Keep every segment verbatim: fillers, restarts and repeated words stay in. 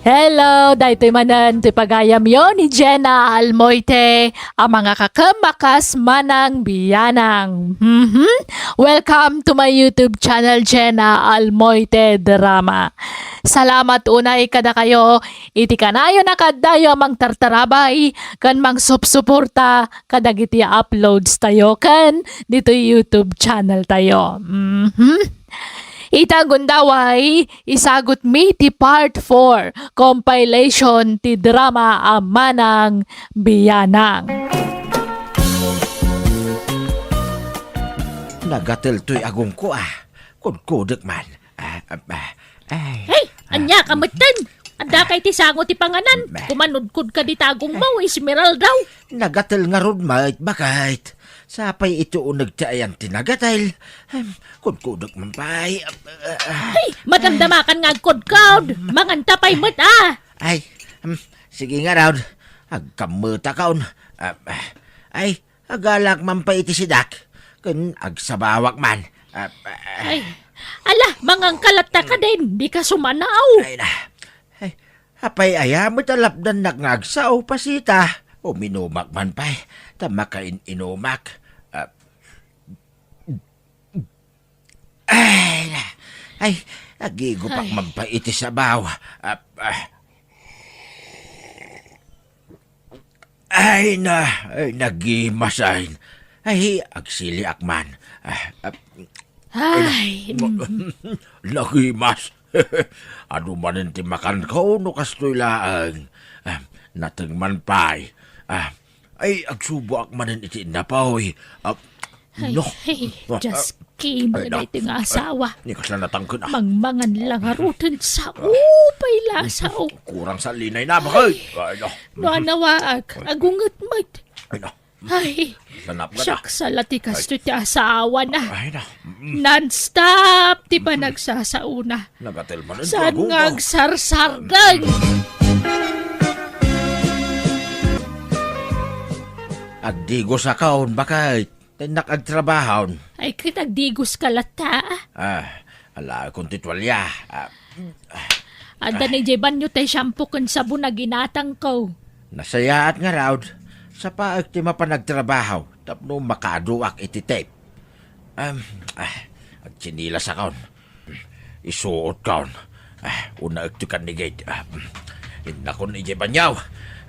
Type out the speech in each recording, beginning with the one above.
Hello! Daytoy manen ti pagayamyo ni Jenna Almoite a mangakakemmakas manang bianang. Mhm. Welcome to my YouTube channel, Jenna Almoite Drama. Salamat unay kadakayo iti kanayon a kaddayo a mangtartarabay ken mangsupsuporta kadagiti uploads tayo ken ditoy YouTube channel tayo. Mhm. Ita gundaway, isagutmi ti part four, compilation ti drama a manang bianang. Nagateltoy agongko a. Kudkudek man. Ah, ah, ah, ay. Hey, ania ka metten? Adda kay ti sango ti panganan? Bah. Kumanudkod ka di tagongmo, Esmeralda. Nagatel ngarud met, baket. Sapay iti uneg ti ayan ti nagatel. Em, kudkudek man pay. Ah, ah, ah. Hey, madamdamakan nga agkudkod. Manganta pay met, ah. Ay, em, sige ngarud. Agkammetakon. Ah, ah. Ay, agalak man pay iti sidak. Ken agsabawak man. Ah, ah. Ay, ala, mangangkalatta ka din. Di ka sumanaw. Ay na. Ay, apay aya met a lapdannak nga agsao, pasita? Uminumak man pay, ta makain-inumak. Ah, ay, na. Ay, agigupak Ay. man pay iti sabaw. Ah, ah. Ay na, ay, nagimas, ay. Ay, agsiliak man. Ah, ah, Ay, mm. Nagimas. Adu manen ti makanko no kastoy laeng. Ah, nateng man pay. Ah, ay, agsuboak manen iti innapoy. Ah, Ay, no. Ay, just kidding, Ay, no. Iti nga asawa. Ay, ni kasla natangken, ah. Mangmangan lang ngaruden sao, pay la sao. Kurang sa linay na, bakay. Ay, no. No, anawaak, agunget met. Ay, no. Ay, Sanap ka na. Siak sala ti kastoy ti asawa na. Ay, no. Mm. Non-stop ti panagsasaona. Nagatel man ang Saan dragon nga ko. agsarsardeng? Agdigos akon, bakit? Tennak agtrabahon. Ay, ket agdigos ka latta. Ah, alaekon ti tualya. Ah, Adda ni jay banyo tay shampoo ken sabon a ginatangko. Nasayaat ngarud. Sapaek ti mapan agtrabaho tapno makaaduak iti tip. Am, ah, agtsinilasakon. Isuotkon. Ah, unaek ti kannigid. Ah, innakon idiay banyaw.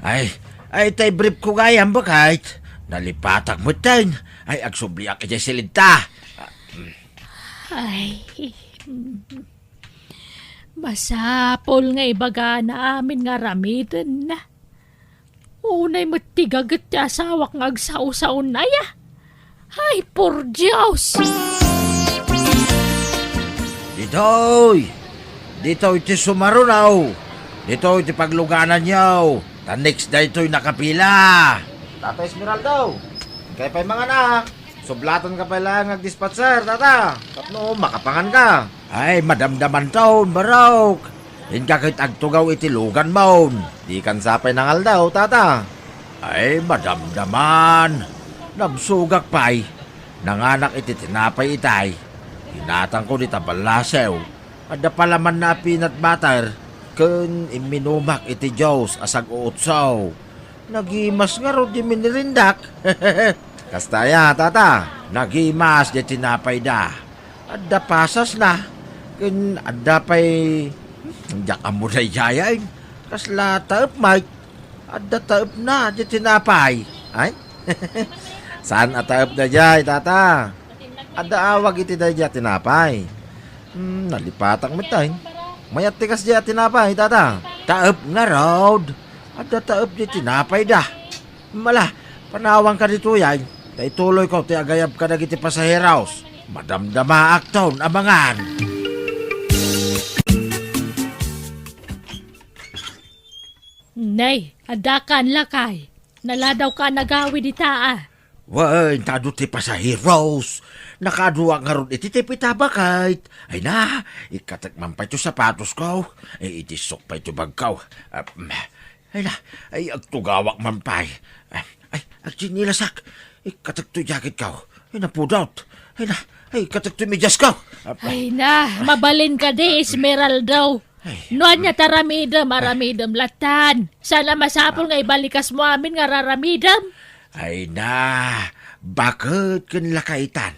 Ay, ay, tay brief ko gayam, bakit? Nalipatak metten. Ay, agsubliak idiay silidta. Ah, mm. Ay, mm. Masapul nga ibagana amin nga aramidenna. Unay met ti gaget ti asawak nga agsao-saonay a. Ay, por Dios! Ditoy! Ditoy ti sumarunaw! Ditoy ti paglugananyo! Ta next daytoy nakapila! Tata Esmeraldo! Kay pay manganak! Sublatanka pay laeng nga agdispatser, tata! Tapno makapanganka! Ay, madamdamanton, barok. Inka ket agtugaw iti luganmon. Dikan sa pay nangaldaw, tata. Ay, madamdaman. Nabsogak pay. Nanganak iti tinapay itay. Ginatangko dita ballasew. Adda palamanna a peanut butter. Ken imminumak iti juice a sag-uutsaw. Nagimas ngarud ti minirindak. Kasta aya, tata. Nagimas ti tinapayda. Adda pasasna, ken adda pay, hmm, diak ammo daydiay. Kasla taep, Mike? Adda taepna, di tinapay. Ay? Saan a taep daydiay, tata? Adda awag iti daydiay a tinapay. Hmm, nalipatak met ay. Mayat ti kasdiay a tinapay, tata? Taep ngarud. Adda taep di tinapayda. Mala, panawanka ditoy ay, ta ituloyko ti agayab kadagiti pasaheros. Madamdamaakton a mangan. Nay, adda kan lakay. Naladawka a nagawid ita a. Wen, ta adu ti pasaheros. Nakaaduak ngarud iti tipitabakit. Ay na, ikkatek man pay ti sapatosko. Ay, iti sok pay ti bagko. Ah, Ay na, ay, agtugawak man pay. Ay, ay, agtsinilasak. Ikkatek toy jacketko. Ay, napudot. Ay na, ay, ikkatek toy mediasko. Ay na, mabalin ka di, Esmeralda. Ay. No ania ta aramidem, aramidem lattan. Saan a masapul nga ibalikasmo amin nga ar-aramidem. Ay na, baket ken lakaitan.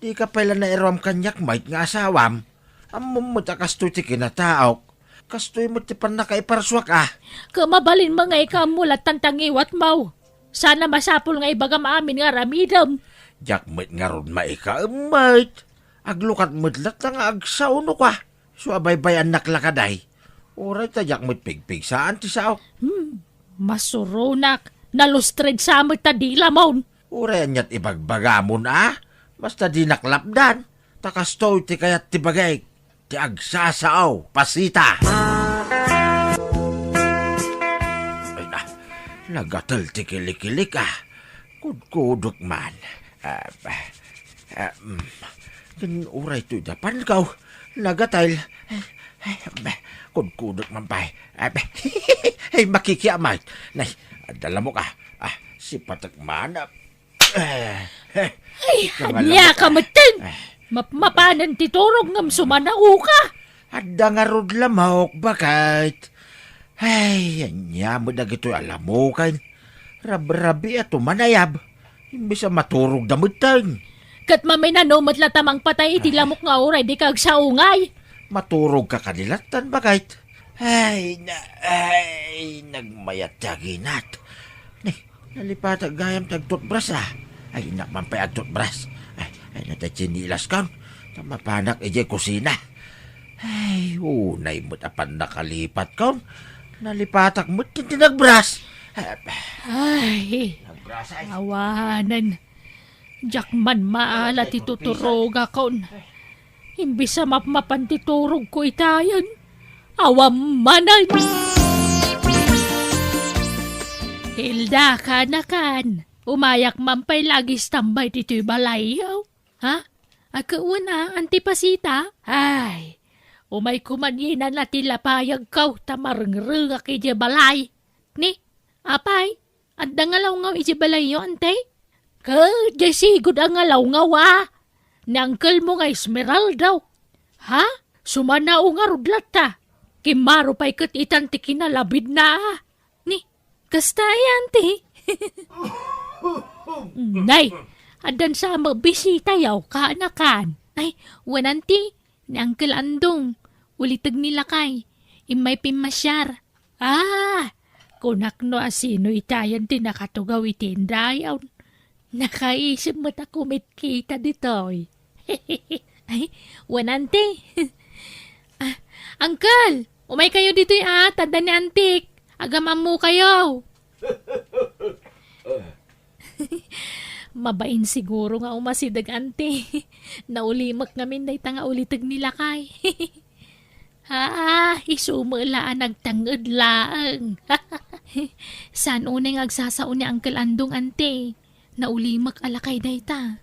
Dika pay la nairuam kaniak met nga asawam. Ammom met a kastoy ti kinataok. Kastoy met ti pannakaiparsuak a. Ket mabalin met nga ikaammo lattan ta ngiwatmo. Saan a masapul nga ibagam amin nga aramidem. Diak met ngarud maikaem met. Aglukat met latta nga agsao no kua. Isu a baybay-annak la kadi. Uray ta diak met pigpigsaan ti saok. Hmm, masuronak. Nalustred sa met ta dilamon. Uray aniat ibagbagamon a. Basta dinak lapdan. Ta kastoy ti kayat ti bagik. Ti agsasao, Pasita. Ay na, nagatel ti kilikilik a. Kudkudek man. Ah, ah, mm. Ken uray toy dapankaw, nagatel. Ay, ay, kudkudek man pay. Ay, ay, makikiamay. Nay, adda lamok a. Ah, sipatek man. Eh, eh, Ay, ikaw nga ania lamok ka a. Metten? Eh. Mapmapanen ti turog ngem sumanaoka. Adda ngarud lamok, baket. Ay, ania met dagitoy a lamoken. Rabrabiat o manayab. Imbes a maturogda metten. Ket maminano met la ta mangpatay iti Ay. lamok nga uray dika agsaungay. Maturogka kadi lattan, baket. Ay, na, ay, nagmayat ti aginat. Ni, nalipatak gayam ti agtutbras a. Ay, innak man pay agtutbras. Ay, ay, na tay tsinilas kon. Ta mapanak idiay kusina. Ay, unay met a pannakalipat kon. Nalipatak met ken ti nagbras. Ay, Nagbras ay. awanen. Diak man maala ti tuturogakon. Imbes a mapmapan ti turogko itayen, awan manen. Hilda, kaanakan, umayak man pay la agistambay ditoy balayyo. Ha? Agkawen a, Anti Pasita? Ay, umayko man yenana ti lapayagko ta marengrengak idiay balay. Ni, apay, adda nga lawngaw idiay balayyo, Ante? Ket diay sigud a nga lawngaw a. Ni angkelmo nga Esmeralda. Ha? Sumanao ngarud latta. Kimmaro pay ket itan ti kinalabidna a. Ni, kasta ay, Ante? Nay, addan sa a mabisitayo, kaanakan. Ay, wen, Ante, ni Uncle Andong, uliteg ni lakay, immay pimmasiar. Ah, kunak no asino itayen ti nakatugaw iti indayon. Nakaisip met a kumitkita ditoy. Ay, wen, Ante. Ah, Uncle, umaykayo ditoy a, ta adda ni Antik. Agam-ammokayo. Mabain siguro nga umasideg, Ante. Naulimek ngamin dayta nga uliteg ni lakay. Ah, isu met la a nagtangnged laeng. Saan unay nga agsasao ni Uncle Andong, Ante. Naulimek a lakay dayta.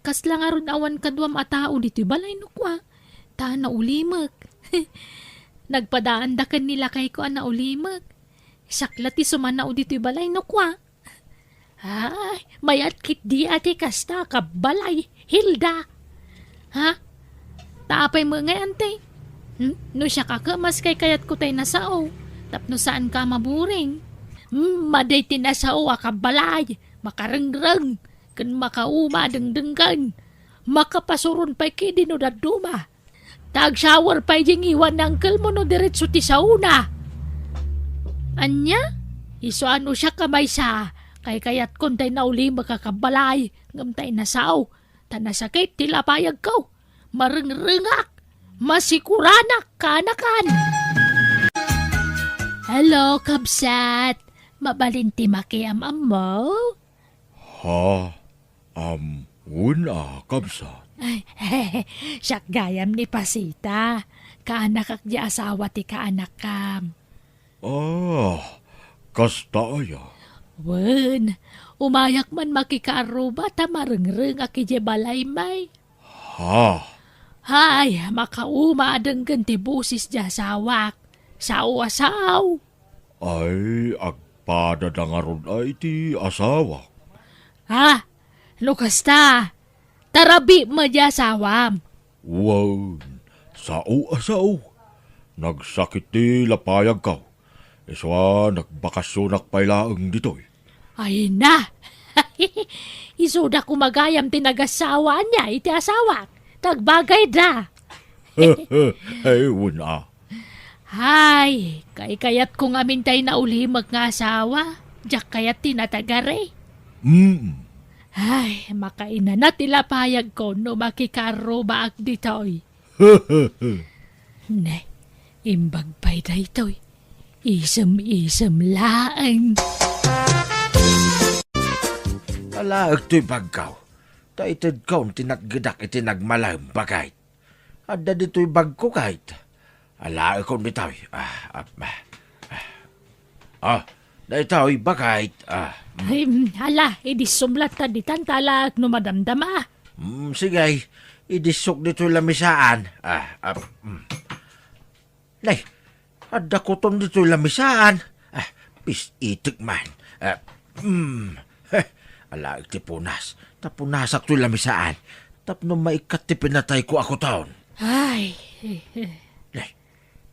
Kasla ngarud awan kaduam a tao ditoy balay no kua. Ta naulimek. Nagpadaanda ken ni lakayko a naulimek. Siak la ti sumanao ditoy balay no kua. Ay, mayat ketdi a ti kasta a kabbalay, Hilda. Ha? Ta apay met ngay, Ante? Hmm? No siak a ket, mas kaykayatko tay nasao, tapno saanka a maburing. Hmm, madi ti nasao a kabbalay, makarengreng, ken makauma a dengdenggen. Makapasuron pay ketdi no dadduma. Ta agsawar pay di ngiwan ni angkelmo no diretso ti saona. Ania? Isu a no siak a maysa, kaykayatkon tay naulimek a kabbalay, ngem tay nasao, ta nasakit ti lapayagko. Marengrengak, masikuranak, kaanakan. Hello, kabsat. Mabalin ti makiam-ammo? Ha? Am, wen a, kabsat. Ay, siak gayam ni Pasita. Kaanakak di asawa ti kaanakam. Ah, kasta aya? Wen, umayak man makikaarruba ta marengrengak idiay balay may. Ha? Ay, makauma a denggen ti bosis di asawak. Sao a sao. Ay, agpadada ngarud a iti asawak. Ah, no kasta, tarabi met di asawam. Wen, sao a sao. Nagsakit ti lapayagko. Isu a nagbakasionak pay laeng ditoy. Ay na! Isuda koma gayam ti nagasawa ania iti asawak. Tagbagayda. Ay, wen a. Ay, kaykayatko ngamin tay naulimek nga asawa. Diak kayat ti natagari. Mm. Ay, makainana ti lapayagko no makikaarrubaak ditoy. Ne, imbag pay daytoy. Isem-isem laeng. Alaek toy bagko. Ta itedkon ti natgedak iti nagmalaem, baket. Adda ditoy bagko, ket alaekon ditoy. Ah, ah, ah. Ah, daytoy, baket. Ah, mm. Ay, mm, ala, idissum latta ditan ta alaek no madamdama. Mm, sige, idissok ditoy lamisaan. Ah, ah, mm. Nay, adda kuton ditoy lamisaan. Ah, pis-itek man. Ah, mm. Heh, alaek ti punas. Ta punasak toy lamisaan. Tapno maikkat ti pinatayko a kuton. Ay. Nay,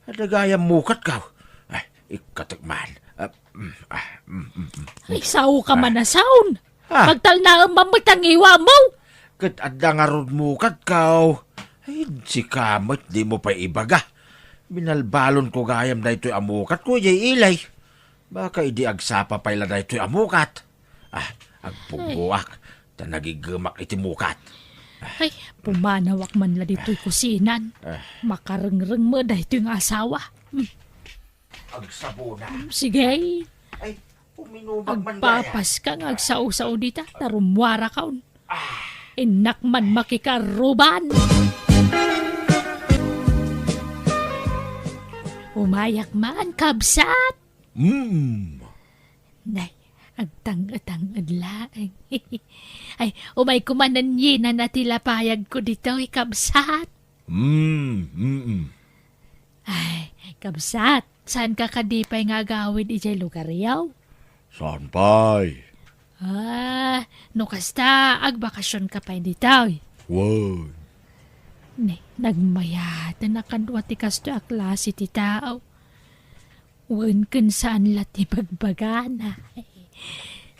adda gayam mukatko. Ah, ikkatek man. Ah, mm, ah, mm, mm, mm. Ay, sao ka man a saon. Ah. Pagtalnaem man met a ngiwam. Ket adda ngarud mukatko. Ay, sika met, dimo pay ibaga. Binalbalonko gayam daytoy a mukatko idiay ili. Baka idi agsapa pay la daytoy a mukat. Ah, agpuggoak, ta nagiggemak iti mukat. Ay, pumanawak man la ditoy kusinan. Ah. Makarengreng met daytoy nga asawa. Hmm. Agsabuna. Sige. Ay, puminubag man gayam. Agpapas ka nga agsao-sao dita, ta rummuarakaon. Ah. Innak man makikaarrubaak. Umayak man, kabsat. Mm. Nay, agtang-etang-et laeng. Ay, umayko man, nanyinana ti lapayagko ditoy, kabsat. Mm, mm, mm. Ay, kabsat, saanka kadi pay nga agawid idiay lugaryo? Saan pay? Ah, no kasta, agbakasionka pay ditoy. Wen. Ne, nagmayaten a kadua ti kastoy a klase ti tao. Wen ken saan la ti bagbagana.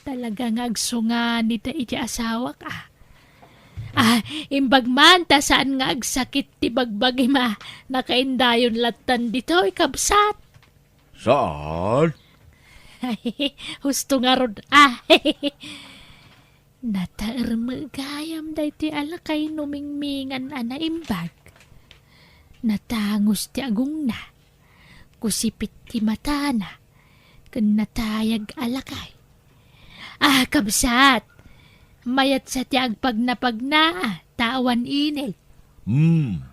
Talaga nga agsunganida iti asawak, a. Ah, imbag man ta saan nga agsakit ti bagbagim a nakaindayon lattan ditoy, kabsat. Saan? Husto ngarud, a. Nataermek gayam daytoy a lakay no mingmingan a naimbag. Natangus ti agongna, kusipit ti matana, ken natayag a lakay. Ah, kabsat, mayat sa ti agpagnapagna, a, ta awan init. Hmm.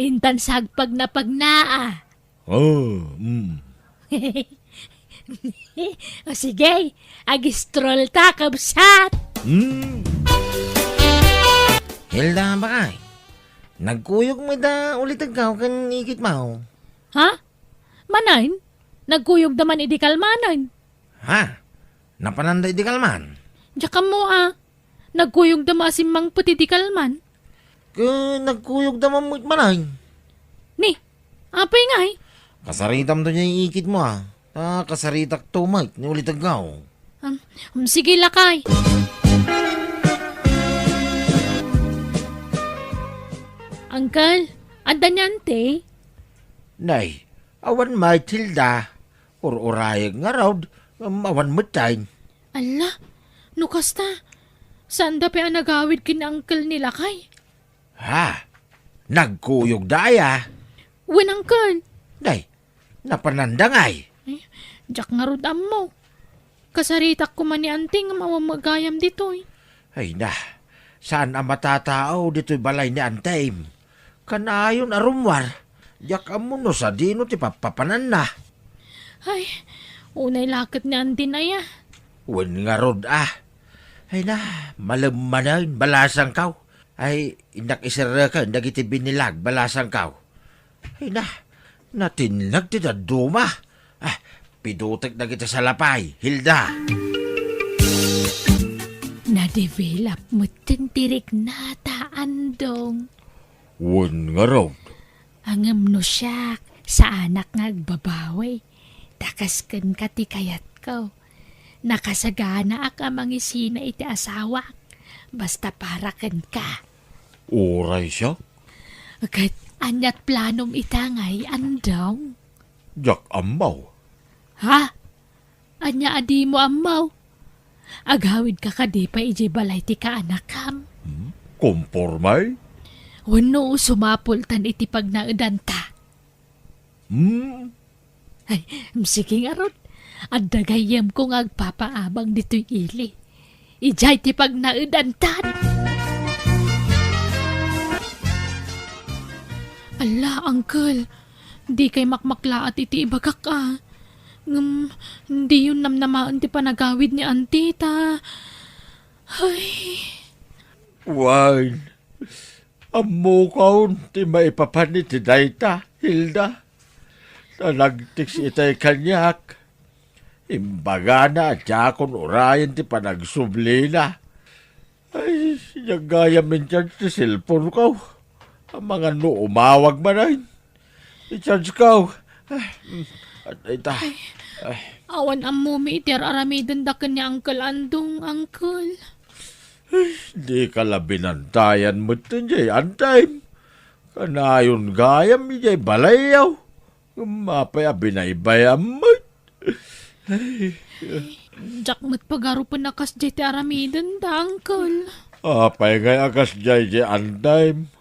Intan sa agpagnapagna, a. Oh, mm. O sige, ag-stroll ta, kabsat! Mm. Hilda, bakay. Nagkuyog met da ulitegko ken ikitmo. Ha? Manaen? Nagkuyogda man idi kalmanen. Ha? Napananda idi kalman? Diak ammo, a. Nagkuyogda met a simmangpet idi kalman. Ket nagkuyogda man met manaen. Ni, apay ngay? Kasaritamto diay ikitmo, a. Ta kasaritakto met ni ulitegko. Um, um, sige, lakay. Uncle, adda ni Auntie? Nay, awan met, Hilda. Ur-urayek ngarud, um, awan metten. Alla, no kasta, saanda pay a nagawid ken ni Uncle ni lakay? Ha? Nagkuyogda aya? Wen, Uncle. Day, napananda ngay? Eh, diak ngarud ammo. Kasaritak koma ni Auntie ngem awan met gayam ditoy. Ay na, saan a matatao ditoy balay ni Antem. Kanayon a rummuar, diak ammo no sadino ti pappapananna. Ay, unay la ket ni Antem aya. Wen ngarud a. Ay na, malem manen, balasangko. Ay, innak iserreken dagiti binilag, balasangko. Ay na, natinnag ti dadduma. Ah, pidutek dagiti salapay, Hilda. Na-develop metten ti riknata, Andong. Wen ngarud. Ngem no siak, Saanak nga agbabawi, ta kas kenka ti kayatko. Nakasaganaak a mangisina iti asawak, basta para kenka. Uray siak? Ket aniat planom ita ngay, Andong? Diak ammo. Ha? Ania a dimo ammo? Agawidka kadi pay idiay balay ti kaanakam? Hmm? Komporme? Wenno sumapultan iti pagnaedanta? Hmm? Ay, sige ngarud. Adda gayyemko nga agpapaabang ditoy ili. Idiay ti pagnaedantan. Alla, Uncle. Dikay makmaklaat iti ibagak a. Ngem, diyon namnamaen ti panagawid ni Auntie ta. Ay. Wen, ammokon ti maipapan iti dayta, Hilda. Ta nagtext itay kaniak. Imbagana a diakon urayen ti panagsublina. Ay, diak gayam in-charge ti cellphoneko. Amangan no umawag manen. I-charge ko. Ay, mm, at ita. Ay, awan ammomi iti ar-aramidenda ken ni Uncle Andong, Uncle. Ay, dika la binantayan met idiay Antime. Kanayon gayam idiay balayyo. Ngem apay a binaybay-am met? Ay. Diak met pagarupen a kasdiay ti aramidenda, Uncle. Apay ngay a kasdiay diay Antime?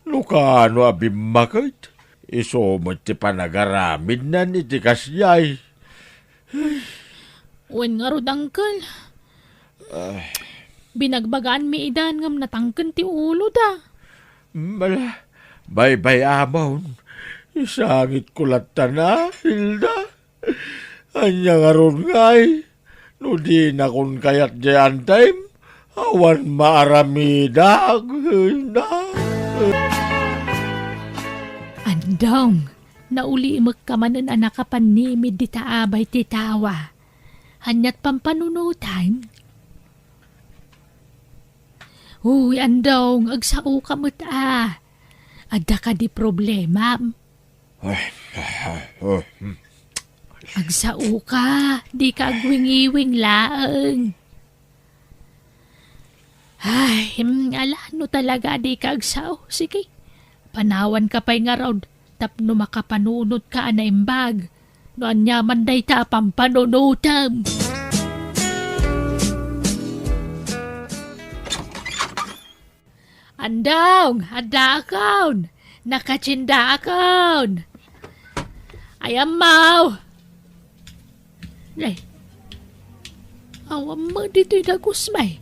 No kaano a bimmaket, isu met ti panagaramidnan iti kasdiay. Wen ngarud, Uncle. Ay. Binagbagaanmi idan ngem natangken ti uloda. Mala, baybay-amon. Isangitko latta na, Hilda. Ania ngarud ngay? No dinakon kayat diay Antime, awan maaramidak, Hilda. Andong, naulimekka manen a nakapannimid dita abay ti tawa. Aniat pampanunotam? Uy, Andong, agsaoka met a. Adda kadi problemam? Ay, ah, ah, hmm. Agsaoka, dika agwingiwing laeng. Ay, hmm, ala, no talaga dika agsao, sige. Panawanka pay ngarud, tapno makapanunotka a naimbag. No aniaman dayta a pampanunotam. Andong, addaakon! Nakatiendaakon! Ay, ammaw! Ay, awan met ditoy dagus, may.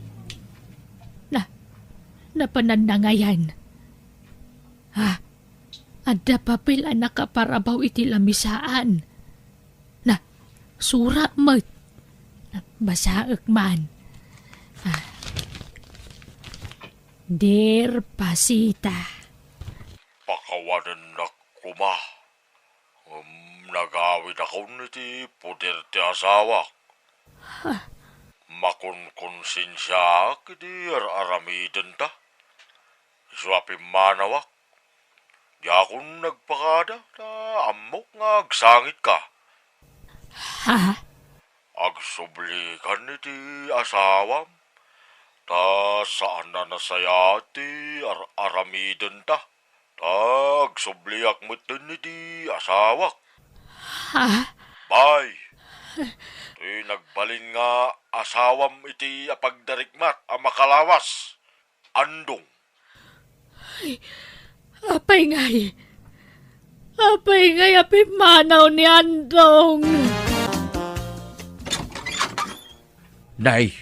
Na, napananna ngayen. Ha? Adda papel a nakaparabaw iti lamisaan. Na, sura met. Na, basaek man. Ah. Dear Pasita. Pakawanennak koma. Ngem nagawidakon iti poder ti asawak. Ha? Makonkonsensiaak iti ar-aramidenta. Isu a pimmanawak. Diakon nagpakada, ta ammok nga agsangitka. Ha? Agsublikan iti asawam, ta saan a nasayaat ti ar-aramidenta, ta agsubliak metten iti asawak. Ha? Bay, ti nagbalin nga asawam iti apagdarikmat a makalawas, Andong. Ay, apay ngay? Apay ngay a pimmanaw ni Andong? Nay,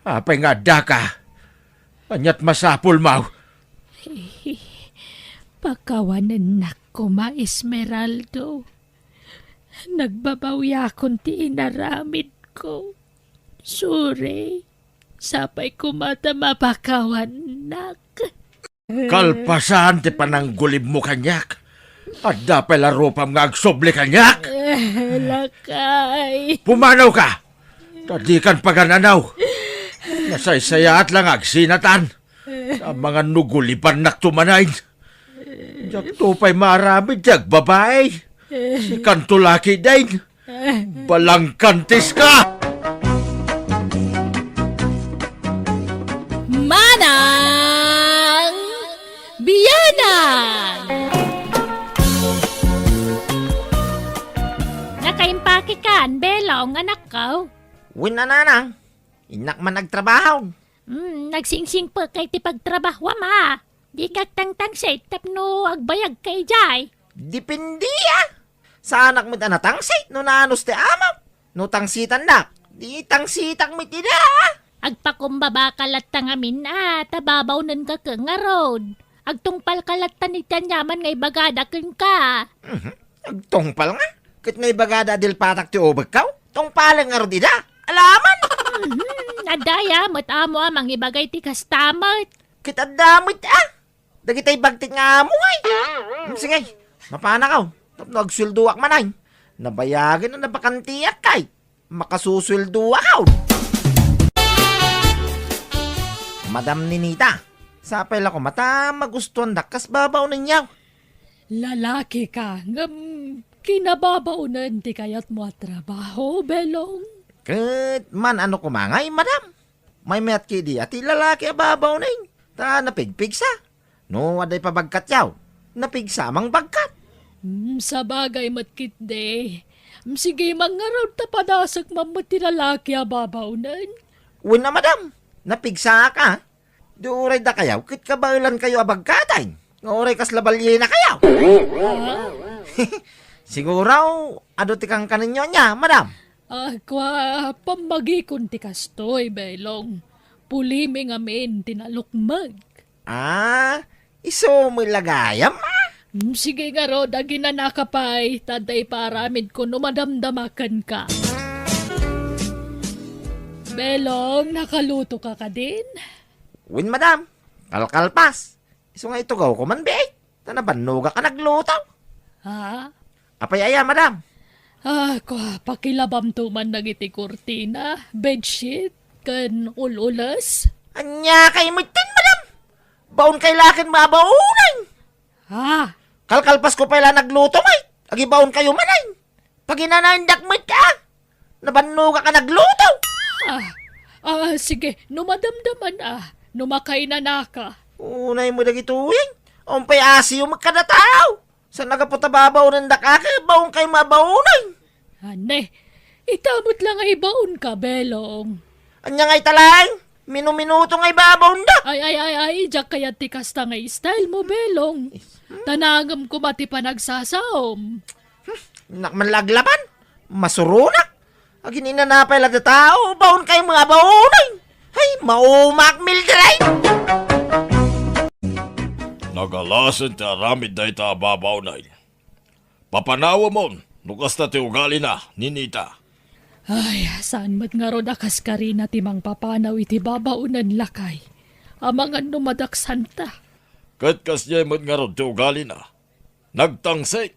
apay nga addaka? Aniat masapulmo? Pakawanennak koma, Esmeraldo. Nagbabawiakon ti inaramidko. Sorry. Sapay koma ta mapakawannak. Kalpasan ti pananggulibmo kaniak, adda pay la rupam nga agsubli kaniak. Eh, lakay. Pumanawka! Ta dikan pagan-anaw. Nasaysayaat la nga agsinatan. Amangan no gulibannakto manen. Diakto pay maaramid ti agbabai. Sikanto laki, Deng. Balangkantis ka! Manang Bianang! Nakaimpake kan, Belong, anakko? Wen a, nanang. Innak man agtrabaho. Hmm, nagsingsingpet ka iti pagtrabahoam, a. Dika agtangtangsit tapno agbayag ka idiay. Depende, a. Saanak met a natangsit no naanus ti amok. No tangsitandak, di tangsitak met ida, a. Agpakumbaba ka latta ngamin, a, ta babaonenka ket ngarud. Agtungpal ka latta iti aniaman nga ibagada kenka. Mhm. Agtungpal nga? Ket nga ibagada a dilpatak ti ubekko? Tungpalen ngarud ida? Alaman! Mhm. Adda aya met amo a mangibaga iti kasta met. Ket adda met, a. Dagitay bagtit nga amo, ay. Hmm, sige. Mapanakaw. Tapno agsueldoak man, ay. Nabayagen a nabakantiak, ay. Makasusueldoak, aw. Madam Ninita, sapay la koma ta magustuandak kas babaonenyo. Lalaki ka, ngem kinababaonen ti kayatmo a trabaho, Belong? Ket man-ano koma ngay, madam? Maymayat ketdi a ti lalaki a babaonen, ta napigpigsa. No adda ipabagkatyo, napigsa a mangbagkat. Hmm, sabagay met ketdi. Hmm, sige man ngarud ta padasek man met ti lalaki a babaonen. Wen a, madam, napigsaak, a. Di uray dakayo ket kabaelankayo a bagkaten, nga uray kasla balienakayo. Ah? Siguro, adu ti kankanenyo ania, madam? Ah, kua, pammagikon ti kastoy, Belong. Pulimi ngamin ti nalukmeg. Ah, isu met la gayam, a? Mm, sige ngarud, aginanaka pay, ta adda ipaaramidko no madamdama kenka. Belong, nakaluto ka kadin? Wen, madam. Kalkalpas. Isu nga itugawko man, biit. Ta nabannogak a nagluto. Ha? Apay aya, madam? Ah, kua, pakilabamto man dagiti kurtina, bedsheet, ken ul-ules. Ania kay metten, madam? Baonkay la ken mabaonen. Ha? Kalkalpasko pay la nagluto met. Agibaonkayo manen. Paginanaendak met, a. Nabannogak a nagluto. Ah, ah, sige, no madamdaman, a, no makainanaka. Unay mo dagitoyen. Awan pay asiyo met kadatayo. Saan a gapu ta babaonendak a, ket baonkay mabaonen. Ania, ita met la nga ibaonka, Belong. Ania nga ita laeng? Minuminuto nga ibabaonda. Ay, ay, ay, ay, diak kayat ti kasta nga style mo, Belong. Ta naangem koma ti panagsasaom. Hmm, innak man la aglaban. Masuronak. Aginanaka pay la datayo, baonkay mabaonen. Ay, maumak, Mildred! Nagalasen ti aramid dayta a babaonen. Papanawemon no kasta ti ugalina, Ninita. Ay, saan met ngarud a kaskarina ti mangpapanaw iti babaonen, lakay. Amangan no madaksanta. Ket kasdiay met ngarud ti ugalina. Nagtangsit.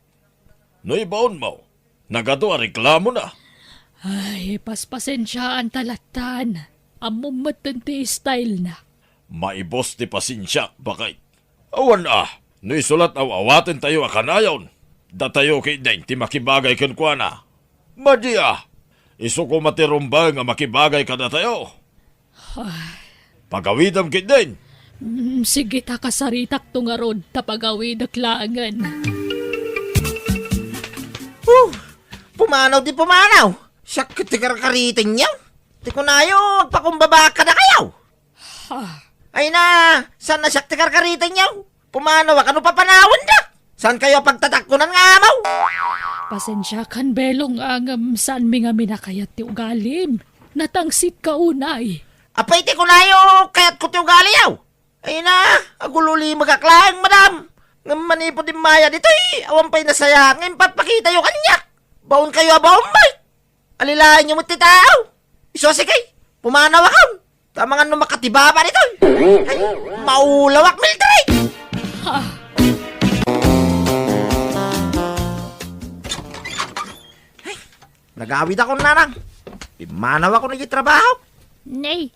No ibaonmo, nagadu a reklamona. Ay, paspasensiaanta lattan. Ammom metten ti stylena. Maibus ti pasensiak, baket. Awan a, no isu la't aw-awatentayo a kanayon, datayo ketdin ti makibagay kenkuana. Madi a, isu koma ti rumbeng a makibagay kadatayo. Ay. Pagawidem ketdin. Mm, sige ta kasaritakto ngarud ta pagawidek laengen. Huh! Pumanaw ti pumanaw. Siak ket ti karkaritenyo. Ti kunayo, agpakumbaba kadakayo. Ha? Ay na, saan a siak ti karkaritenyo? Pumanaw a kano papanawendak? Saankayo a pagtatakkonan nga amaw? Pasensiakan, Belong, ngem saanmi ngamin a kayat ti ugalim. Natangsitka unay. Apay ti kunayo, kayatko ti ugaliyo? Ay na, agulilimegak laeng, madam. Ngem manipud immay ditoy, awan pay nasayaat nga impapakitayo kaniak. Baonkayo a baon, bay. Alilaenyo met ti tao. Isu a sige, pumanawakon. Ta amangan no makatibaba ditoy. Ay, maulawak, Mildred! Ha? Ay, nagawidakon, nanang. Pimmanawakon iti trabaho. Nay,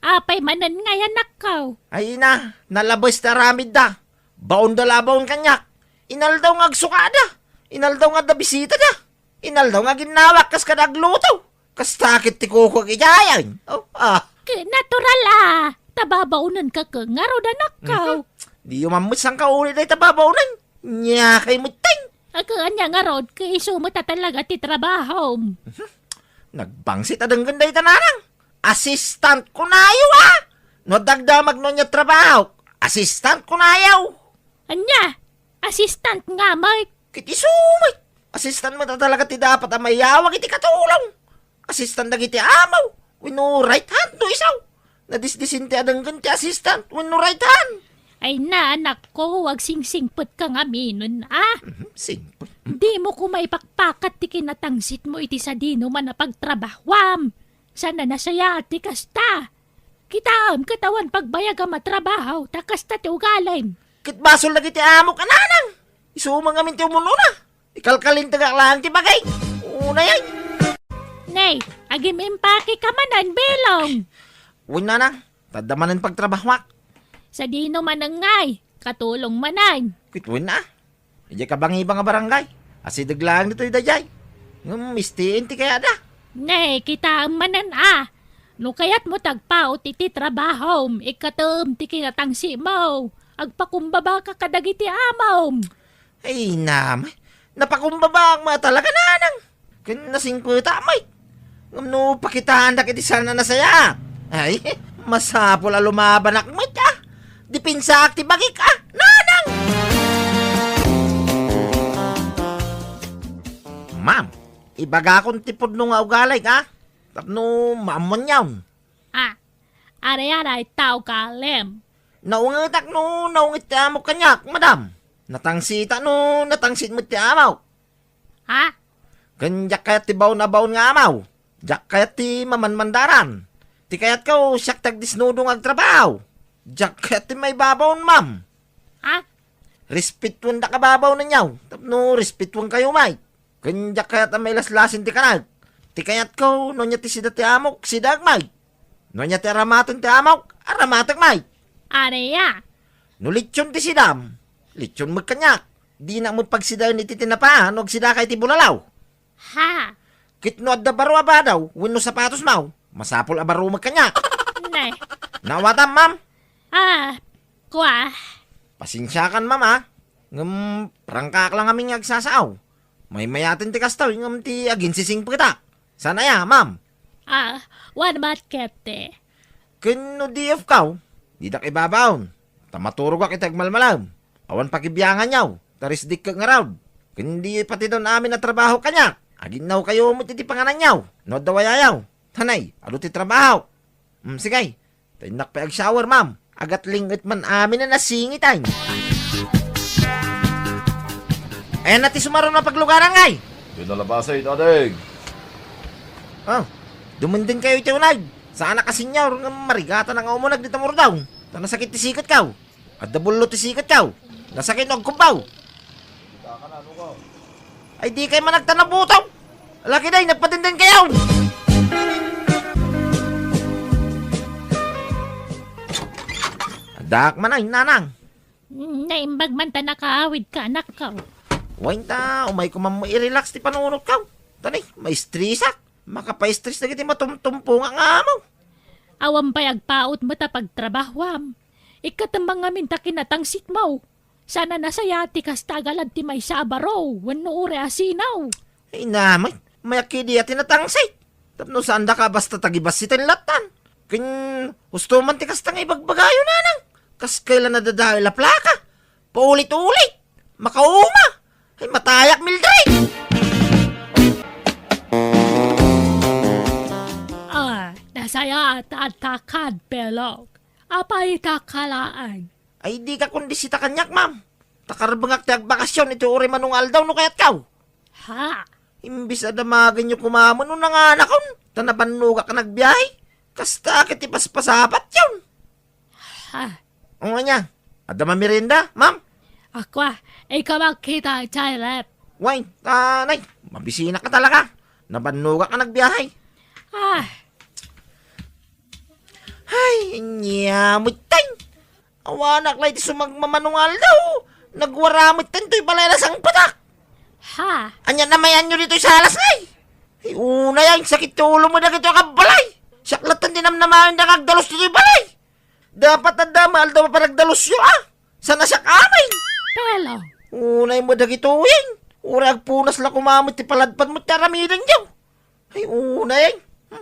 apay manen ngay, anakko? Ay, ina, nalabes ti aramidda. Baonda la a baon kaniak. Inaldaw nga agsukada. Inaldaw nga adda bisitada. Inaldaw nga aginnawak kas kada agluto. Kasta ket ti kukuak idiay. Oh, ah. Ket natural a. Ta babaonenka ket ngarud, anakko. Mhm. Diyo mammet sangkauli dayta babaonen. Nia kay metten. Ket ania ngarud, ket isu met a talaga ti trabahom. Mhm. Nagbangsit a denggen dayta nanang. Assistant kunayo, a. No adda agdamag no ania trabahok, assistant kunayo. Ania? Assistant nga met. Ket isu met. Assistant met a talaga ti dapat a mayawag iti katulong. Assistant dagiti amo wenno right hand no isu. Nadisdisin ti adenggen ti assistant wenno right hand. Ay na, anakko, agsingsingpetka ngaminen, a. Mhm, singpet. Dimo koma ipakpakat ti kinatangsitmo iti sadinoman a pagtrabahuam. Saan a nasayaat ti kasta. Kitaem ket awan pagbayagam a trabaho, ta kasta ti ugalim. Ket basol dagiti amok a nanang. Isu met ngamin ti umun-una. Ikalkalintegak laeng ti bagik. Unay ay. Nay, agim-impakeka manen, Belong. Wen, nanang, ta adda manen pagtrabahoak. Sadino manen ngay, katulong manen. Ket wen a. Idiay kabangibang a barangay. Asideg laeng ditoy daydiay. Ngem mistiin ti kayatda. Nay, kitaem manen a. No kayatmo ti agpaut iti trabahom, ikkatem ti kinatangsitmo. Agpakumbabaka kadagiti amom. Ay, nam. Napakumbabaak met talaga, nanang. Ken nasingpetak met. Ngem no pakitaandak iti saan a nasayaat, ay, masapul a lumabanak met, a. Depensaak ti bagik, a, nanang! Ma'am, ibagakon ti pudno nga ugalim, a. Tapno maammoanyon. A, ania dayta ugalim? Naungetak no naunget ti amok kaniak, madam. Natangsita no natangsit met ti amok. Ha? Ken diak kayat ti baon a baon nga amaw. Diak kayat ti mamanmandaran. Ti kayatko, siak ti agdisnudo nga agtrabaho. Diak kayat ti maibabaon, ma'am. Ha? Respetuendak a babaonenyo, tapno respetuenkayo met. Ken diak kayat a mailaslasin ti kanak. Ti kayatko, no ania ti sida ti amok, sidaek met. No ania ti aramaten ti amok, aramatek met. Ania? No litson ti sidam, litson met kaniak. Dinak met pagsidaen iti tinapa no agsidaka iti bulalaw. Ha? Ket no adda baro a badaw wenno sapatosmo, masapul a baro met kaniak. Ne. Naawatam, ma'am? Ah, kua. Pasensiakan, ma'am, a. Ngem prangkaak la ngamin nga agsasao. Maymayaten ti kastoy ngem ti aginsisingpetak. Saan aya, ma'am? Ah, wen met ketdi. Ken no D F kaw, didak ibabaon, ta maturogak iti agmalmalem. Awan pakibianganyo, ta risdikek ngarud. Ken diyo ipatidon amin a trabaho kaniak. Aginnawkayo met iti pangananyo, no adda wayayo. Hanay, adu ti trabaho. Mm, sige. Ta innak pay agshower, ma'am. Agatlinget man amin a nasingit, ay. Ayan na ti sumaruno a paglugaran, ngay. Di nalabasay, Dadeng. Oh, dumundeng kayo iti uneg. Saan a kasenyor nga marigatan nga umuneg dita murdaw. Ta nasakit ti siketkaw. Adda bullo ti siketkaw. Nasakit no agkubbaw. Ay, di kay managtanabutaw. Laki day, nagpatindin kayo. Adak man ay, nanang. Mm, naimbag man ta nakaawid ka, anak ko. Wain ta, umay ko man mo i-relax ti panunot ko. Tani, maistresak. Makapaistres dagiti matumtumpo nga ngamo. Awan pay agpaut met a pagtrabahuam. Ikkatem man ngamin ta kinatangsitmo. Saan a nasayaat ti kasta a galad ti maysa a baro wenno uray a sinaw. Ay, namay, mayakidi a tinatangsit. Tapno saan daka basta tagibassiten lattan. Ken husto man ti kasta nga ibagbagayo, nanang. Kas kayla nadadael a plaka. Paulit-ulit. Makauma. Ay, matayak, Mildred. Ah, nasayaat ta adda kad, Belong. Apay ita ka laeng? Ay, di ka kundi sita kaniak, ma'am. Ta karbengak ti agbakasyon iti uray mano nga aldaw no kayatkaw. Ha? Imbis a damagenyo koma no nanganakon, ta nabannogak a nagbiahe. Kasta ket ti paspasapatyon. Ha? O, ania? Adda mamerienda, ma'am? Akwa, ikaw magkita, Charlie. Way, ta, nay, mabisinak ka talaga. Nabannogak a nagbiahe. Ah. Ay, ania met tay. Awanak la iti sumagmamano nga aldaw. Nagwara met tay toy balay a nasangpetak. Ha? Ania namayanyo ditoy salas, ngay? Ay, unay, ay, sakit ti ulo mo dagitoy a kabbalay. Siak latta ti namnamaen da nga agdalus ditoy balay. Dapat adda maaldaw a panagdalusyo, a. Saan a siak amin? Pero, unay mo dagitoy, eh. Uray agpunas la kumamet ti paladpad mo ti aramidenyo. Ay, unay.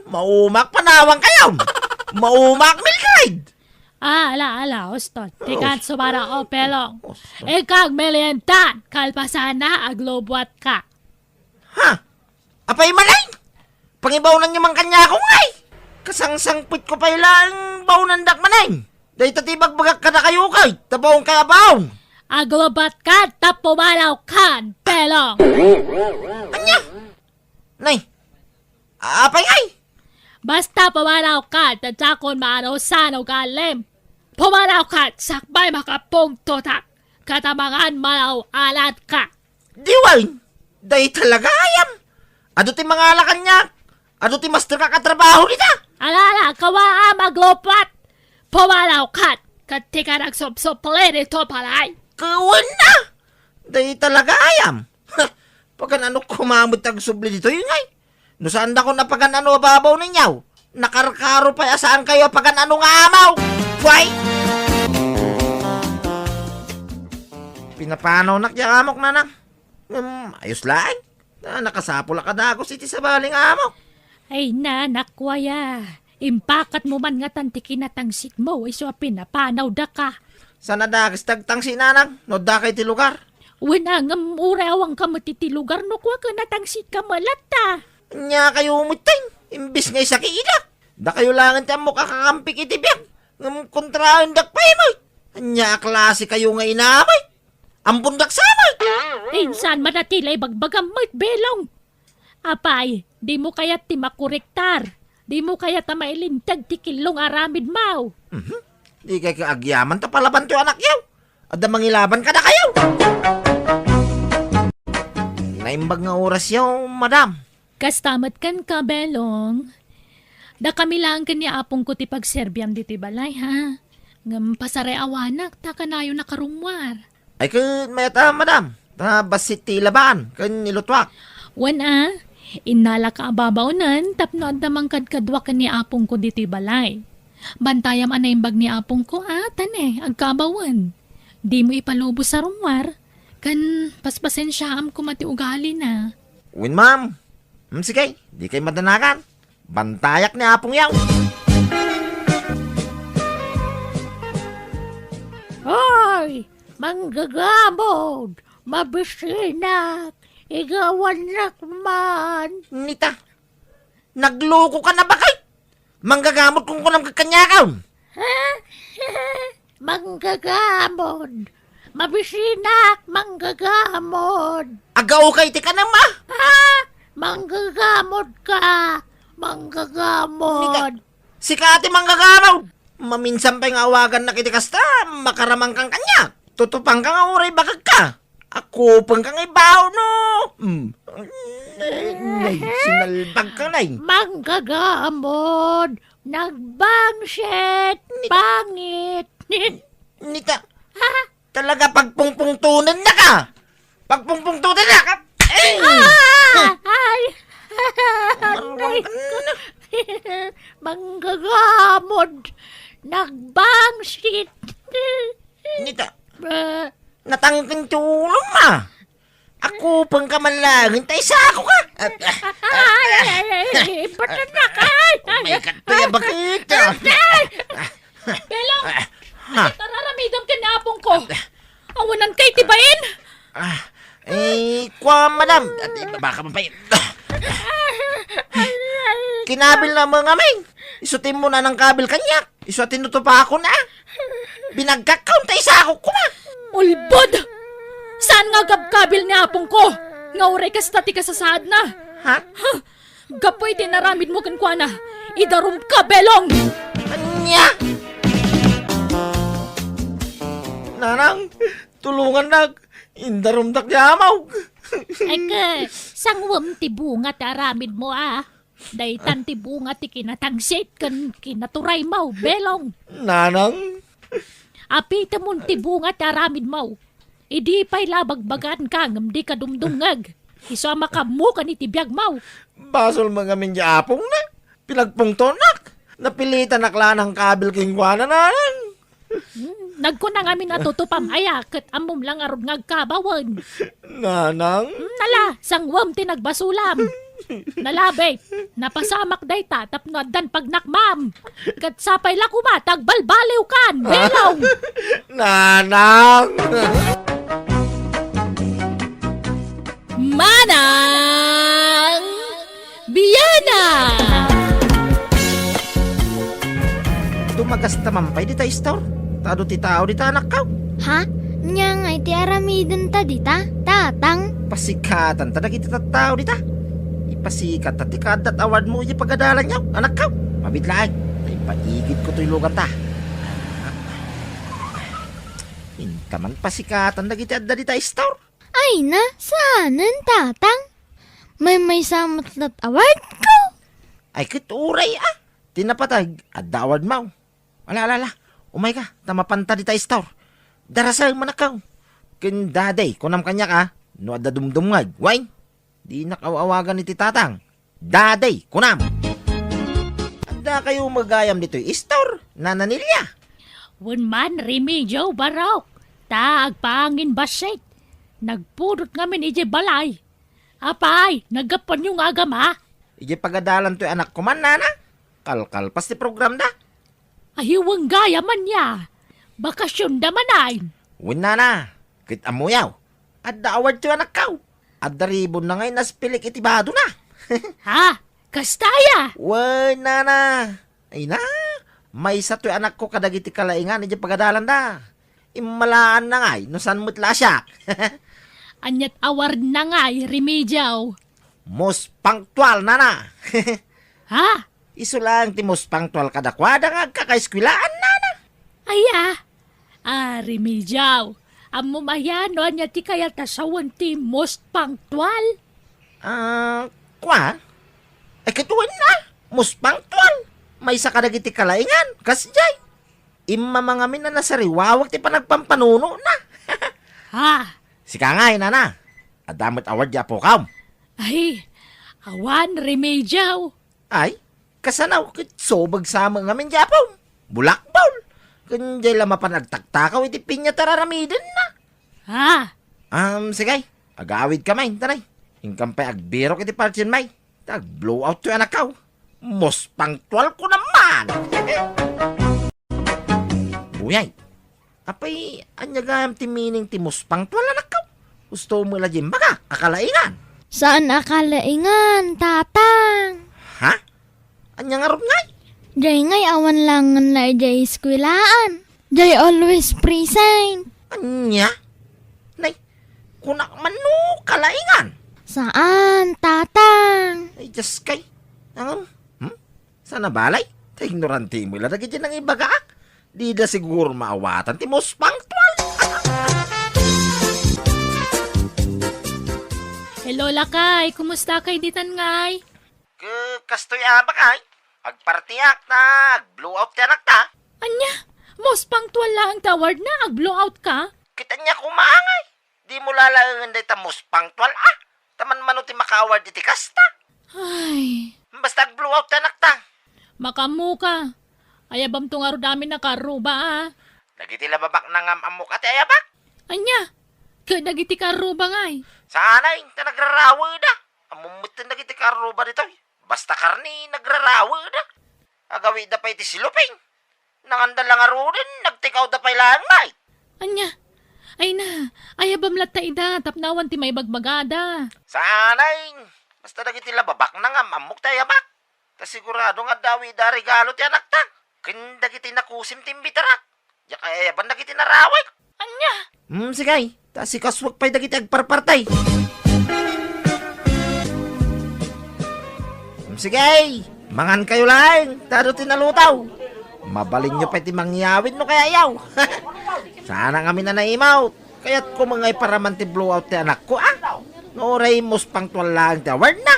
Maumak, panawang kayo. Maumak, Mildred. Ah, ala, ala, uston. Ti Us- kan sumara, o, Pelong. Us- Ikaw, melientan, kalpasana, aglubuat ka. Ha? Apay manen? Pangibawnan niyo man kaniak, ngay. Kasangsangpet ko pay laeng bawnandak manen. Dayta ti bagbagak kadakayo, kay, ta bawn kay a bawn. Aglubuat ka, ta pumanaw ka, Pelong. Ania? Nay, apay ngay? Basta pumanaw ka, ta dakon maano sano galim. Pumanaw ka, sakbay makapungtotak, katamangan malaw-alat ka. Diwan, day talaga ayam. Adu ti mangala kaniak. Adu ti master ka katrabaho dita. Ala, ala, kawaam aglubuat. Pumanaw ka, ket ti ka nagsupsupli dito balay. Kawan na. Day talaga ayam. Pagan-ano koma met agsubli ditoy, ngay? No saandakon a pagan-ano a babaw ninyo, nakarkaro pay a saankayo a pagan-ano nga amaw. Way! Pinapanawnak ya amok, nanang. Ngem, ayos laeng. Na, nakasapul a kadagus iti sabali nga amok. Ay, nanak, kuaya. Impakatmo man ngatan ti kinatangsitmo, isu a pinapanawdaka. Saan a dakes ti agtangsit, nanang, no addaka iti lugar? Wen a, ngem uray awanka met iti lugar no kua ket natangsitka met latta. Ania kayo met, tay? Imbes nga isakidak, dakayo laengen ti ammok a kakampik iti biag, ngem kontraendak pay met. Ania a klase kayo nga ina met? Ambondak sa met. Insan man a ti la ibagbagam met, Belong. Apay, dimo kayat ti makorektar? Dimo kayat a mailinteg ti killo nga aramidmo? Mhm. Di kay ka agyaman ta palabantayo anakyo. Adda mangilaban kadakayo. Naimbag nga orasyo, madam. Kasta met kenka, Belong. Dakami laeng ken ni apongko ti pagserbiam ditoy balay, ha? Ngem pasarayawanak ta kanayon a karummuar. Ay ket mayat a, madam, ta bassit ti ilabaan ken ilutuak. Wen a, innalaka a babaonen tapno adda mangkadkaduak ken ni apongko ditoy balay. Bantayam a naimbag ni apongko a, ta ne, agkaabawen. Dimo ipalubos a rummuar, ken paspasensiaam koma ti ugalina. Wen, ma'am. Hmm, sige, di kay madanagan. Bantayak ni apongyaw. Hoy! Manggagamod! Mabisinak! Igawannak man! Nita, nagluko ka na bakit? Manggagamod kung kunam kaniakam. Ha? Manggagamod. Mabisinak, manggagamod. Agao kay ti kanam, ah? Ha? Manggagamod ka. Manggagamod. Sika ti manggagamod. Maminsan pay nga awagannak iti kasta, makaramang kang kaniak. Tutupang ka nga uray bakag ka. Akupeng ka nga ibaw, no? Mm. Nay, sinalbag ka, nay. Manggagamod. Nagbangsit. Ni- Pangit. Nita. Ha? Talaga pagpungpungtunan na ka. Pagpungpungtunan na ka. Eh! Ah! Ay! Marunong ka na. Manggagamod. Nagbangsit. Nita. Ah. Natangken ti ulom, ah. Akupeng ka man laeng, ta isako ka. Ay, ay, ay, ay, ay, ba't anak, ay? Oh my God, Kuya, bakit, ah? Ay! Belong! Ah, ha? Bakit araramidam ken ni apongko? Awanan kay ti bain? Ah, eh, kwa, madam. At ibaba ka man pa yun. Ay, ay, ay. Kinabil na mo nga, Ming. Isutin mo na ng kabil kaniak. Isu a tinutupakon, a? Binagkak ka, unta isakok ko, ma. Ulbod! Saan nga agkabkabil ni apongko? Nga uray kasta ti kasasaadna? Ha? Ha? Gapu iti naramid mo kenkuana, idarum ka, Belong! Ania? Nanang, tulungannak. Indarumdak ti amaw. Eke, sangwem ti bunga ti aramid mo, a. Daytan ti bunga ti kinatangsit ken kinaturaymo, Belong. Nanang? Apitemon ti bunga ti aramidmo. Idi pay la bagbaganka ngem dika dumdumngeg. Isu a makaammokan iti biagmo. Basol met ngamin ti apongna. Pinagpungtonak. Napilitanak la nangkabil kenkuana, nanang. Hmm, nagkuna ngamin a tutupam aya, ket ammom la ngarud nga agkabawen. Nanang? Hmm, nala, sanguem ti nagbasolam. Nala, babe, napasamak dayta tapno addan pagnakmam. Ket sapay la koma ta agbalbaliwkan, belong! Nanang! Manang Biana! Dumagasta man pay dita store. Ta adu ti tao dita, anakko. Ha? Ania ngay ti aramidenta dita, tatang? Pasikatanta dagiti tattao dita. Ipasikatta ti kaaddat awardmo iti pagadalanyo, anakko. Mabiit laeng, ta ipaigidko toy luganta. Inta man pasikatan dagiti adda dita store. Ay na, saanen, tatang. Maymaysa met la't awardko. Ay, ket uray, a. Ti napateg, adda awardmo. Ala, ala, ala. Umayka, ta mapanta dita store. Darasem, anakko. Ken Daddy, kunam kaniak, a, no adda dumdumngeg, wen? Dinak aw-awagan iti tatang. Daddy, kunam. Addakayo met gayam ditoy store, Nana Nelia? Wen man, Remigio, barok. Ta agpangin bassit. Nagpudot ngamin idiay balay. Apay, naggapuanyo nga agama? Idiay pagadalan toy anakko man, nana. Kalkalpas ti programda. Ay, wen gayam ania. Bakasionda manen. Wen, nana. Ket ammoyo, adda award toy anakko. Adda ribonna nga inaspilik iti badona. Ha? Kasta aya? Wen, nana. Ay na, maysa toy anakko kadagiti kalaingan idiay pagadalanda. Immalaanna ngay no saan met la a siak. Ania't awardna ngay, Remigio? Most punctual, nana. Ha? Isu laeng ti most punctual kadakuada nga agkakaeskuelaan, nana. Aya? Ah, Remigio, ammom aya no ania ti kayat a sawen ti most punctual? Ah, kua? Ay, ket wen a, most punctual. Maysa kadagiti kalaingan, kasdiay. Immama ngamin a nasariwawak ti panagpampanunona. Ha? Sika ngay, nana. Adda met award ti apokam. Ay, awan, Remigio. Ay, kasano ket subeg sa met ngamin ti apom? Bulakbol. Ken diay la mapan agtaktakaw iti piña ti ar-aramidenna. Ha? Um, sige. Agawidka, may, tanay. Inkam pay agbirok iti partin, may. Ta ag-blow out toy anakko. Most punctual ko naman. Buyay. Apay, ania gayam ti meaning ti most punctual, anakko? Gusto mo la diay imbagak a kalaingan? Saan a kalaingan, tatang? Ha? Ania ngarud ngay? Diay ngay awan laengen la idiay eskuelaan. Diay always present. Ania? Nay, kunak man no kalaingan. Saan, tatang? Ay, Diyos kay. Ang, hmm? Sana balay? Ta ignorante mo ila dagiti nangibagaak. Dida siguro maawatan ti most punctual. Hello, lakay. Kumusta kay ditan ngay? Ke, kastoy a, bakay. Agpartiak ta, ag-blow out ti anakta. Ania? Most punctual laeng ti awardna, ag-blow out ka? Ket ania koma ngay? Dimo la laengen dayta most punctual a. Ta manmano ti maka-award iti kasta. Ay. Basta ag-blow out ti anakta. Makaammoka. Ayabamto ngarud amin a kaarruba a. Dagiti la babaknangam ammok a ti ayabak. Ania? Ket dagiti kaarruba ngay? Saanay, ta nagraraweda. Ammom metten dagiti kaarruba ditoy. Basta karne, nagraraweda. Agawidda pay ti siluping. Nanganda la ngaruden, nagtikawda pay laeng, may. Ania? Ay na, ayabam latta ida, tapno awan ti maibagbagada. Saanay, basta dagiti la babaknangam ammok ti ayabak. Ta sigurado nga adda awida a regalo ti anakta. Ken dagiti nakusim ti imbitarak. Diak ayaban dagiti narawek. Ania? Hmm, sige. Ta sikasuak pay dagiti agparparti. Hmm, sige. Mangankayo laeng, ta adu ti nalutaw. Mabalinyo pay ti mangyawid no kayayo. Saanak ngamin a naimawt. Kayatko met nga iparaman ti blowout ti anakko, a? No uray most punctual laeng ti awardna.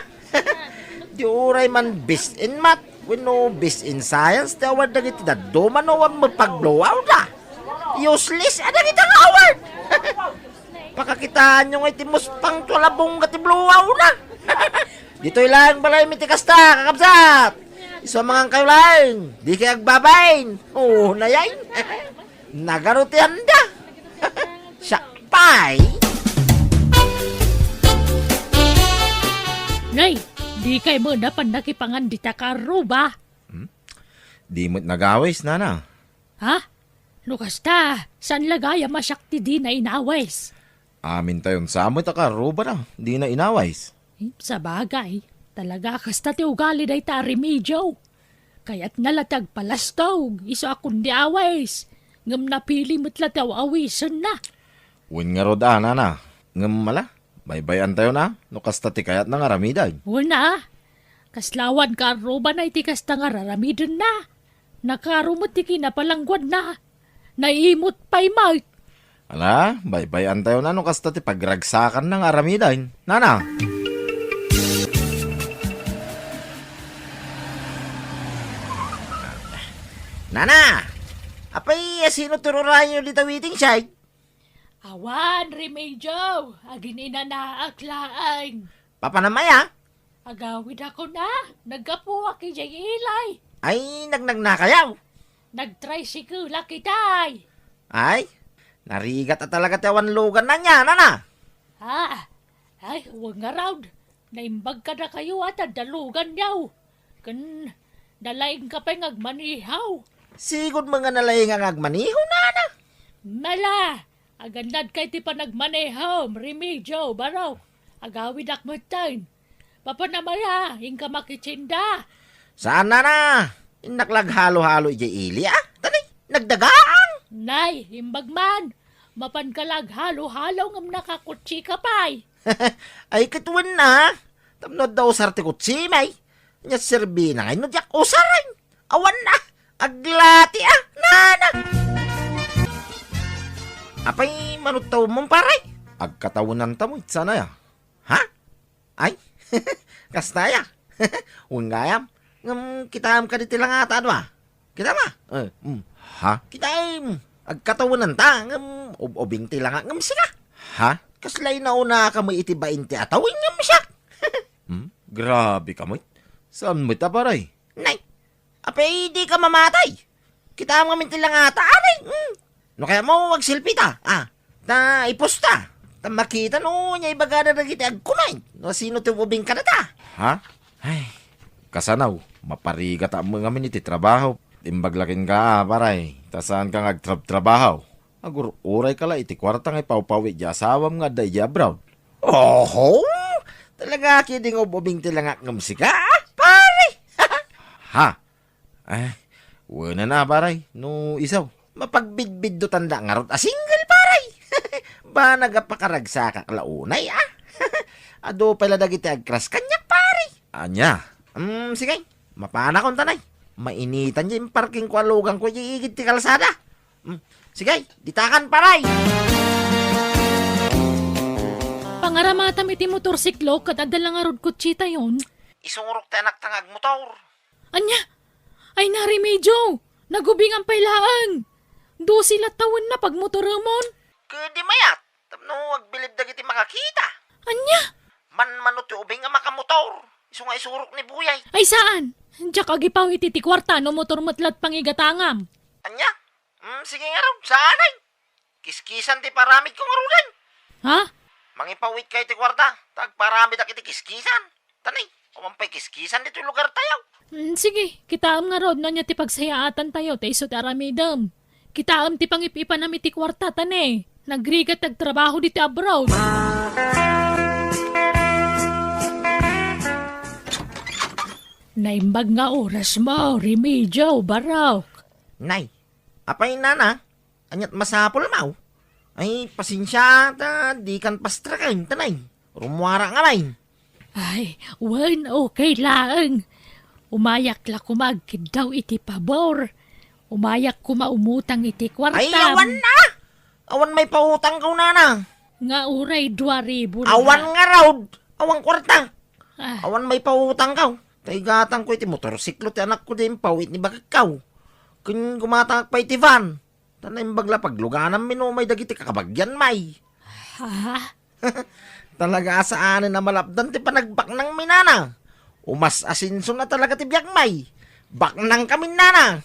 Di uray man best in math wenno best in science ti award dagiti dadduma no awan met pag-blowout, a? Useless a dagiti award. Pakakitaanyo nga iti muspang ti labong ti bluaw na. Ditoy laeng balay mi ti kasta, kakabsat. Isu a mangan kayo laeng, di kay agbabain. Oo, nayay. Nagaro ti anda. Siak pay. Nay, di kay mo napan nakipangan dita karuba? Hmm? Di met nagawis, nana. Ha? No kasta, saan la gayam a siak ti dina inawis? Amintayon sa met a karuba na, dina inawis. Hmm, sabagay, talaga kasta ti ugali dayta a Remigio. Kayatna la ti agpalastog, isu a kundi awis. Ngem napili met la ti aw-awisenna. Wen ngarud a, nana. Ngem ala, baybay-antayo na, no kasta ti kayatna nga aramiden. Wen a, kasla awan kaarrubana iti kasta nga raramidenna. Nakaro met ti kinapalangguadna. Naimut pay met. Ala, baybay-antayo na no kasta ti pagragsakanna nga aramiden. Nana! Nana! Apay, asino ti rurayo dita waiting shed? Awan, Remigio. Agin-inanaak laeng. Papanam aya? Agawidakon a, naggapuak idiay ili. Ay, nagnagnakayaw? Nagtricycle-ak itay. Ay, narigat a talaga ti awan lugan na niya, nana? Ah, ay, wen ngarud. Naimbag kadakayo a ta adda luganyo. Ken nalaingka pay nga agmaneho. Sigud met nga nalainga nga agmaneho, nana? Mala, agannadka iti panagmanehom, Remigio, barok. Agawidak metten. Papanam aya, inka makitsinda. Saan, nana? Innak la aghalo-halo idiay ili, a? Tani, nagdagang! Nay, imbag man. Mapanka la aghalo-halo ngem nakakutsika pay. Ay, ket wen a. Tapno adda usar ti kutsim, ay. Ania serbina ngay no diak usaren? Awan a. Aglati a. Nana. Apay, manudtawem, pare? Agkatawenanta met, saan aya? Ha? Ay, kasta aya. Wen gayam. Ngem kitaem kadi ti langata, adu a? Kitaem a? Eh, mm. Ha? Kitaem. Agkatawenanta, ngem ub-ubing ti langa, ngem sika. Ha? Kasla inaunaka met iti bain ti atawen, ngem siak. Hmm? Grabe ka met. Saan met a, pare? Nay, apay dika mamatay? Kitaem ngamin ti langata, anay. Hmm. No kayatmo, agselfie ta. Ah, ta iposta. Ta makita no ania ibagada dagiti agcomment. No sino ti ubing kadata. Ha? Ay, kasano, maparigatam ngamin iti trabaho. Imbag la kenka, a, pare. Ta saanka nga agtrabtrabaho. Agur-urayka la iti kuarta nga ipawpaw-it ti asawam nga adda idiay abroad. Oho! Talaga ketdi nga ub-ubing ti langak ngem sika, a, pare! Ha? Eh, wen a, pare, no isu. Mapagbidbiddutanda ngarud a single, pare. Banag a pakaragsakak la unay, a. Adu pay la dagiti agkras kaniak, pare. Ania? Mm, sige. Mapanakon ta, nay. Mainitan diay imparkingko a lugangko idiay igid ti kalsada. Mm, sige, ditakan, pare. Pangaramatam iti motorsiklo ket adda la ngarud kutsitayon. Isurok ti anakta nga agmotor. Ania? Ay, Remigio! Nagubingan pay laeng! Dose la tawenna pagmotoremon! Ketdi mayat, tapno agbilib dagiti makakita. Ania? Manmano ti ubing a makamotor, isu nga isurok ni Buyay. Ay, saan? Diak agipaw-it iti kuarta no motor met la ti pangigatangam. Ania? Mm, sige ngarud, saan ay? Kiskisan ti paramidko ngaruden. Ha? Mangipaw-itka iti kuarta, ta agparamidak iti kiskisan. Tanay, awan pay kiskisan ditoy lugartayo. Mm, sige, kitaem ngarud no ania ti pagsayaatantayo ta isu ti aramidem. Kitaem ti pangip-ipanam iti kuarta, tanay. Nagrigat ti agtrabaho ditoy abroad. Naimbag nga orasmo, Remigio, barok. Nay, apay, nana? Aniat masapulmo? Ay, pasensia ta dikan pastreken, tanay. Rummuarak ngamin. Ay, wen, okay laeng. Umayak la koma agkiddaw iti pabor. Umayak koma umutang iti kuartam. Ay, awan a! Awan maipautangko, nana. Nga uray dua ribu la. Awan ngarud. Awan kuarta. Ah. Awan maipautangko. Ta igatangko iti motorsiklo ti anakko diay impaw-it ni baketko. Ken gumatangak pay iti van. Ta naimbag la pagluganammi no umay dagiti kakabagianmi. Ha? Talaga a saanen a malapdan ti panagbaknangmi, nana. Umas-asenso na talaga ti biagmi. Baknangkami, nana.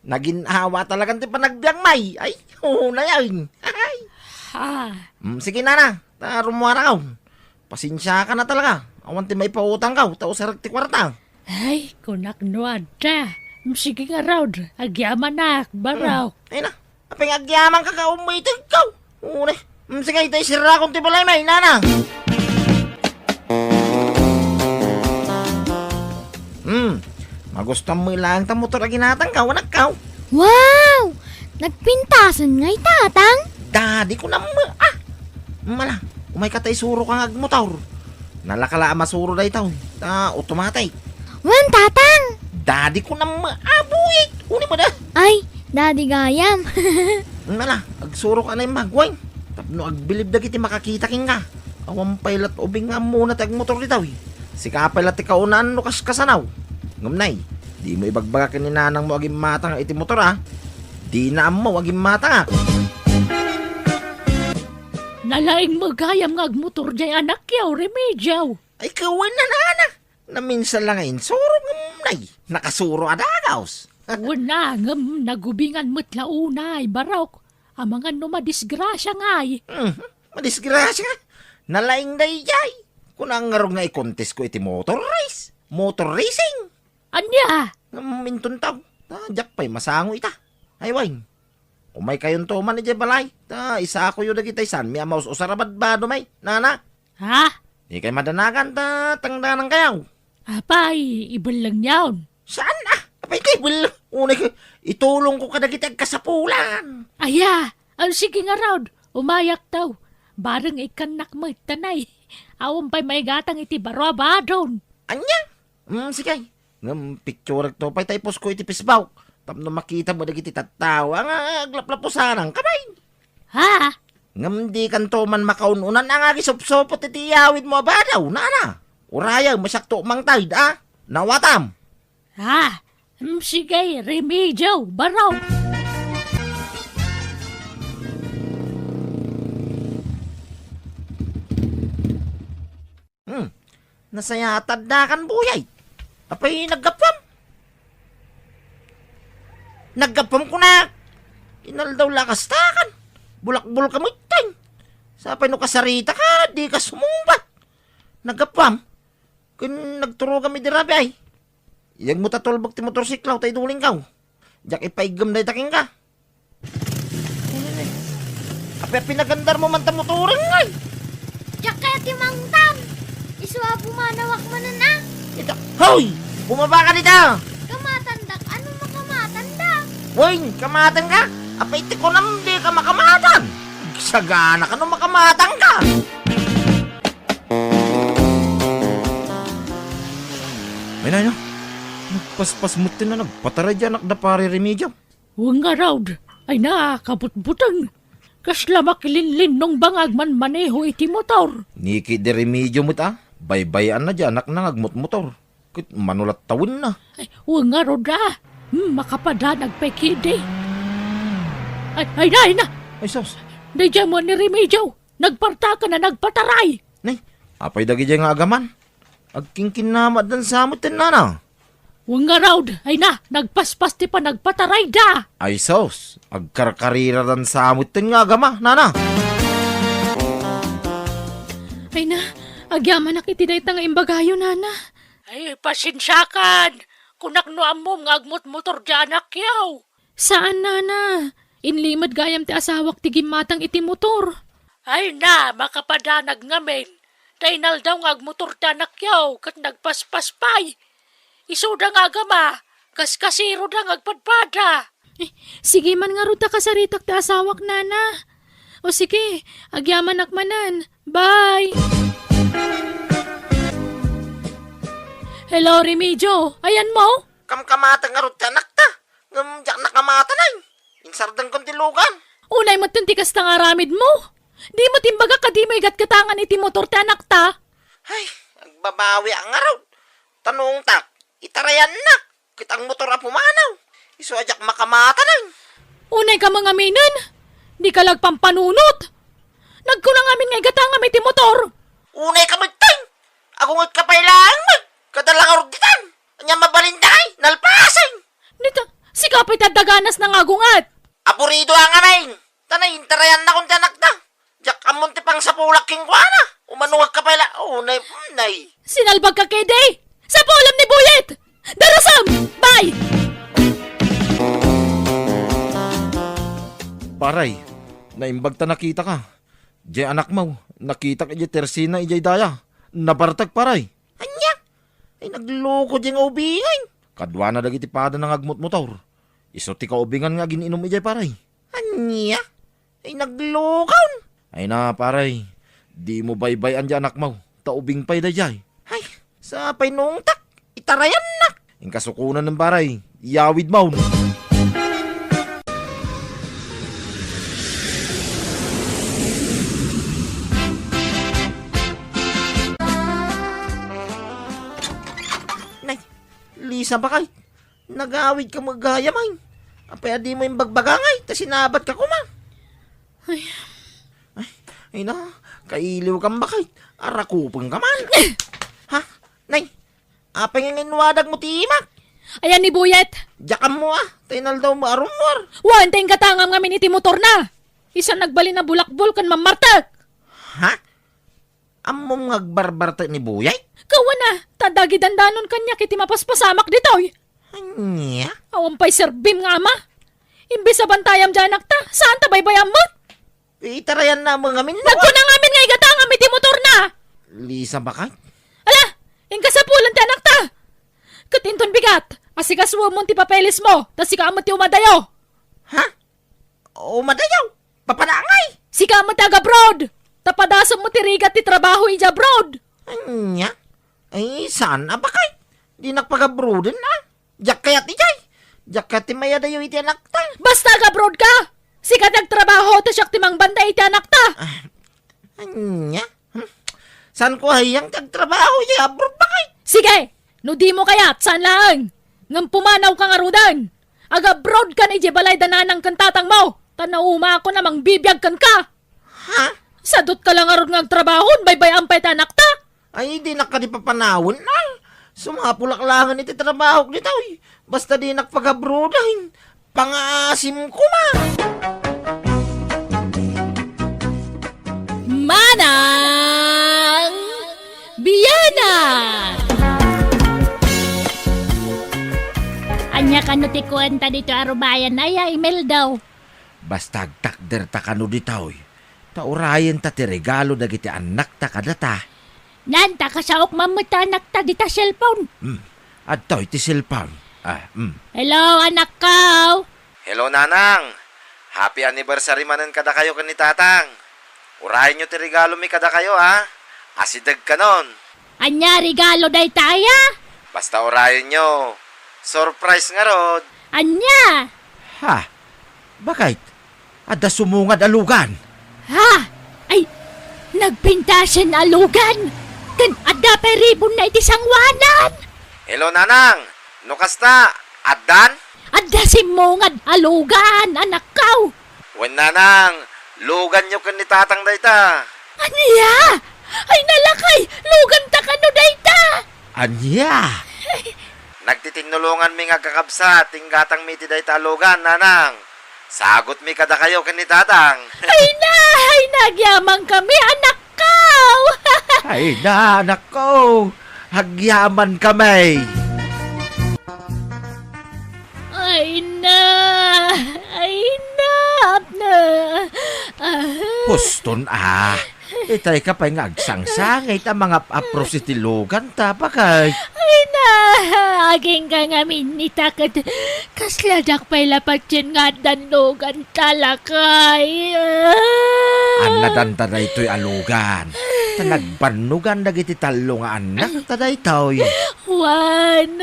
Nagin-awa talagan ti panagbiagmi. Ay, hunay, ay. Ay. Ha? Mm, sige, nana. Ta rummuarakaw. Pasensiaka na talaga. Awan ti maipautangkaw, ta usarek ti kuarta. Ay, kunak no adda. Mm, sige ngarud, agyamanak, barok. Hmm. Ay na, apay nga agyamanka, ka umitegkaw. Uni, mm, sige, itay sirakon ti balay, may nana. Hmm, magustuam met laeng ta motor a ginatangkaw, anakkaw. Wow! Nagpintasen ngay, Tatang? Dadi ko namme, ah! Mala, umayka ta isuroka nga agmotor. Nalaka la a masuro daytoy, ta automatic. Wen, Tatang! Dadi ko namme, ah, buik! Uni ba da? Ay, dadi gayam. Mala, agsuroka na imbag, wen. Tapno agbilib dagiti makakita kenka. Awan pay lat ubing nga ammona ti agmotor ditoy. Sika pay lat ti kaunaan no kaskasanaw. Ngem nay, dimo ibagbaga ken ni nanangmo a gimmatang iti motor, a. Dina ammo a gimmatangak. Nalaing met gayam nga agmotor diay anakyo, Remediaw. Ay, kawen na, nana. Naminsan la nga insuro, ngem nay, nakasuro a dagus. Wen a, ngem nagubingan met la unay, barok. Amangan no madisgrasia ngay. Mhm. Madisgrasia? Nalaing daydiay. Kuna ngarud nga i-contest ko iti motor race. Motor racing. Ania? Ngem inton tao. Ta, diak pay masango ita. Ay, wen. Umaykayonto man idiay balay. Ta, isakoyo dagiti sanmi a maus-usar a badbado, may, nana. Ha? Ikay madanagan ta tangdanankayo. Apay, ibellengyon. Saan a? Apay, ti ibelleng. Unay ka, itulongko kadagiti agkasapulan. Aya, a, sige ngarud, umayakto. Bareng ikkannak met, ta nay, awan pay maigatang iti baro a badon. Ania? Mm, sige. Ngem picturekto pay ta iposko iti Facebook tapno makita met dagiti tattao a nga aglaplapusananka, bay. Ha? Ngem dikanto man makaun-unan a nga agisupsupot iti iyawidmo a badaw, nana. Uray a, masiakto mangted, a? Nawatam. Ha? Mm, sige, Remediaw, barok. Hmm. Nasayaat addakan, buyay. Apay, naggapuam? Naggapuam kuna. Inaldaw la kastakan. Bulakbulka metten. Sapay no kasaritaka, dika sumungbat. Naggapuam? Ken nagturogam idi rabii, ay. Iyagmo ta tulbek ti motorsiklaw ta idulingkaw. Diak ipaiggem dayta kenka. Apay a pinagandarmo man ta motoren ngay? Diak kayat ti mangtan. Isu a pumanawak manen a. Ita, hoy! Bumaba ka dita! Kamatandak, ano makamatanda? Wen, kamatan ka? Apay ti kunam, di ka makamatan. Sagana ka no makamatan ka. Ay, nay, no? Nagpaspas metten a nagpataray diay anak da Pari Remediaw. Wen ngarud, ay na, kabutbuteng. Kasla makilinlinnong bangag manmaneho iti motor. Ni ketdi Remediaw met a, baybay-anna diay anakna nga agmotmotor. Ket mano la tawenna. Ay, wen ngarud a. Hmm, makapadanag pay ketdi. Ay, ay na, ay na! Ay, sus. Daydiay met ni Remediaw. Nagpartaken a nagpataray. Nay, apay dagidiay nga agaman? Agkinkinnamadan sa metten, nana. Wen ngarud, ay na, nagpaspas ti panagpatarayda. Ay sus, agkarkariradan sa metten nga agama, nana. Ay na, agyamanak iti dayta nga imbagayo, nana. Ay, pasensiakan. Kunak no ammom nga agmotmotor diay anakyo. Saan, nana. Inlimed gayam ti asawak ti gimmatang iti motor. Ay na, makapadanag ngamin. Ta inaldaw nga agmotor ti anakyo ket nagpaspas pay. Isuda nga agama, kaskasiroda nga agpadpada. Eh, sige man ngarud ta kasaritak ti asawak, nana. O sige, agyamanak manen. Bye! Hello, Remigio. Ayanmo? Kamkamatan ngarud ti anakta. Ngem diak nakamatan ay. Insardengkon ti lugan. Unay metten ti kasta nga aramidmo. Dimo timbagak a dimo igatgatangan iti motor ti anakta. Ay, agbabawiak ngarud. Tanungtak, itarayannak. Ket agmotor a pumanaw. Isu a diak makamatan ay. Unay ka mangaminen. Dika la agpampanunot. Nagkuna ngamin nga igatangam iti motor. Unay ka met, Teng. Agunget ka pay laeng met. Kada langaw ditan. Ania mabalinda kay? Nalpasen. Dita, sika pay ti adda ganas nga agunget. Aburido a ngamin. Ta naintarayan na kun ti anakta. Diak ammon ti pangsapulak kenkuana. Umano ka pay la. Oh, nay, nay. Sinalbag ka kedi. Sapulem ni Buyet. Darusem. Bye. Paray, naimbag ta nakita ka. Diay anakmo, nakitak idiay tersina idiay daya. Nabartek, paray. Ania? Ay, nagloko diay nga ubingay. Kaduana dagiti padana nga agmutmotor. Isu ti kaubingan nga agin-inum idiay, paray. Ania? Ay, naglokon. Ay na, paray. Dimo baybay-an diay anakmo. Ta ubing pay daydiay. Ay, sapay nungtak. Itarayannak. Inka sukonen, paray. Yawidmon. Nay, Lisa, bakay? Nagawidka met gayam, ay. Apay a dimo imbagbaga, ay, ta sinabatka koma. Ay. Ay, ay na, kailiwkam, bakay. Arakupengka man. Ha? Nay, apay nga inwadagmo ti imak? Ayan ni Buyet. Diak ammo, ah. Ta inaldawmo a rummuar. Wen, ta inggatangam ngamin iti motorna. Isu a nagbalin a bulakbol ken mammartek. Ha? Ammom nga agbarbartek ni Buyet? Kawana, ta adda gidandanon kaniak iti mapaspasamak ditoy. Ania? Awan pay serbim nga ama. Imbes a bantayam diay anakta, saan ta baybay-am met? Itarayanna met ngamin. Nagkuna ngamin nga igatangam iti motorna. Lisa, bakay? Ala, inka sapulen ti anakta. Ket inton bigat, asikasuemon ti papelesmo, ta sika met ti umadayo. Ha? Umadayo? Papanangay? Sika met ti agabroad! Ta padasem met ti rigat ti trabaho idiay abroad! Ania? Ay, saan a bakay? Dinak pagabroaden, a. Diak kayat idiay. Diak kayat ti mayadayo iti anakta. Basta agabroad ka! Sika ti agtrabaho, ta siak ti mangbantay iti anakta! Ah, ania? Hmm? Saan ko hayang ti agtrabaho idiay abroad, bakay? Sige! No dimo kayat, saan laeng. Ngem pumanawka ngaruden. Agabroad kan idiay balay da nanang ken tatangmo, ta naumaakon a mangbibiag kenka. Ha? Sadutka la ngarud nga agtrabaho, baybay-am pay ti anakta. Ay, dinak kadi papanawen, a. Sumapulak laengen iti trabahok ditoy. Basta dinak pagabroaden. Pangaasim koma. Manang Biana! Ania kano ti kuenta ditoy a rubayan, aya, Imelda? Basta agtakderta kano ditoy, ta urayenta ti regalo dagiti annakta kadata. Nanta, kasaok man met ti anakta dita cellphone. Hmm. Adtoy ti cellphone. Ah, hmm. Hello, anakko. Hello, nanang. Happy anniversary manen kadakayo ken ni tatang. Urayenyo ti regalomi kadakayo, a. Asideg kanon. Ania regalo dayta aya? Basta urayenyo. Surprise ngarud. Ania? Ha? Bakit? Adda sumungad a lugan. Ha? Ay, nagpintasen a lugan. Ken adda pay ribonna iti sangoanan. Hello, nanang. No kasta, addan? Adda simmungad a lugan, anakko. Wen, nanang, luganyo ken ni tatang dayta. Ania? Ay, nalakay, luganta kano dayta? Ania? Nagtitinnulonganmi nga agkakabsat ti inggatangmi iti dayta a lugan, nanang. Sagutmi kadakayo ken ni tatang. Ay na, ay, nagyamankami, anakko. Ay na, anakko. Agyamankami. Ay na, ay na, apna. Ah. Huston, a. Itay ka pay nga agsangsangit a mangap-apros iti luganta, bakay. Ay na, agingga ngamin ita ket kasla diak pay la patien nga addan luganta, lakay. Ah. Annadanta daytoy a lugan. Ta nagbannogan dagiti tallo nga annakta daytoy. Wen,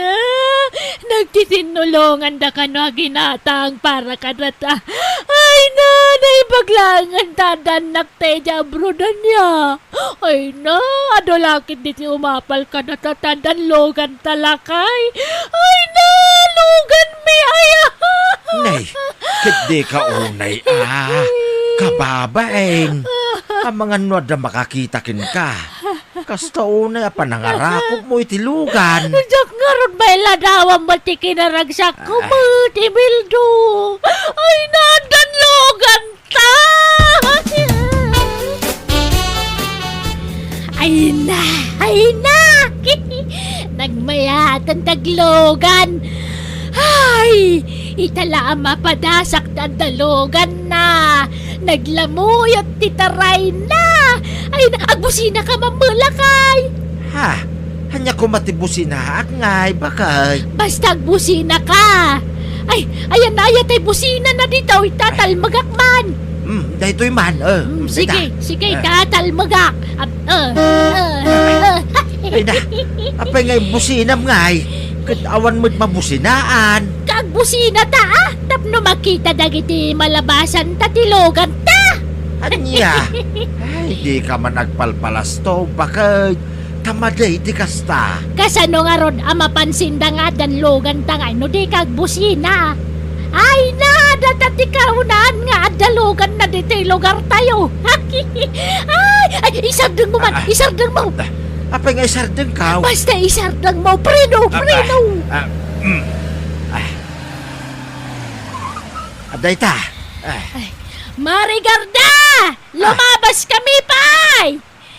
nagtitinnulonganda kano a ginatang para kadata. Ay na, naimbag laengen ta adda annakta idiay abroad, ania. Ay na, adu la ketdi ti umapal kadata ta addan luganta, lakay. Ay na, luganmi aya. Nay, ketdika unay, a. Kababain, amangan no adda makakita kenka. Kasta unay a panangarakupmo iti lugan. Diak ngarud mailadawam met ti kinaragsakko Ah. met, Imelda. Ay, nadanlogan ta! Ay na! Ay na! Nagmayaten daglogan! Ay! Ita la a mapadasak ta adda loganna! Naglamuyot ti tarayna! Ay na! Agbusinaka, mammelakay! Ha? Ania koma ti businaak ngay, baket? Basta agbusinaka! Ay, ayan na, ayan tay businana ditoy, tatalmegak man! Hmm, daytoy man, eh, Hmm, sige, sige, tatalmegak. Ab-, eh, eh, eh. Ay na, apay nga imbusinam ngay? Ket awan met mabusinaan. Kagbusinata, ah, tapno makita dagiti malabasan ta ti loganta. Ania? Ay, dika man agpalpalasto, baket. Ta madi ti kasta. Kasano ngarud a mapansinda nga addan loganta ngay no dika agbusina? Ay na, data ti kaunaan nga adda loganna ditoy lugartayo. Ay, ay, isardengmo man, Ah, ah. isardengmo. Ah, apay nga isardengkaw? Basta isardengmo, preno, Ah, preno. ah, ah, mm. Ah. Adda ita. Ah. Ay, Marigarda! Lumabas kami, pay!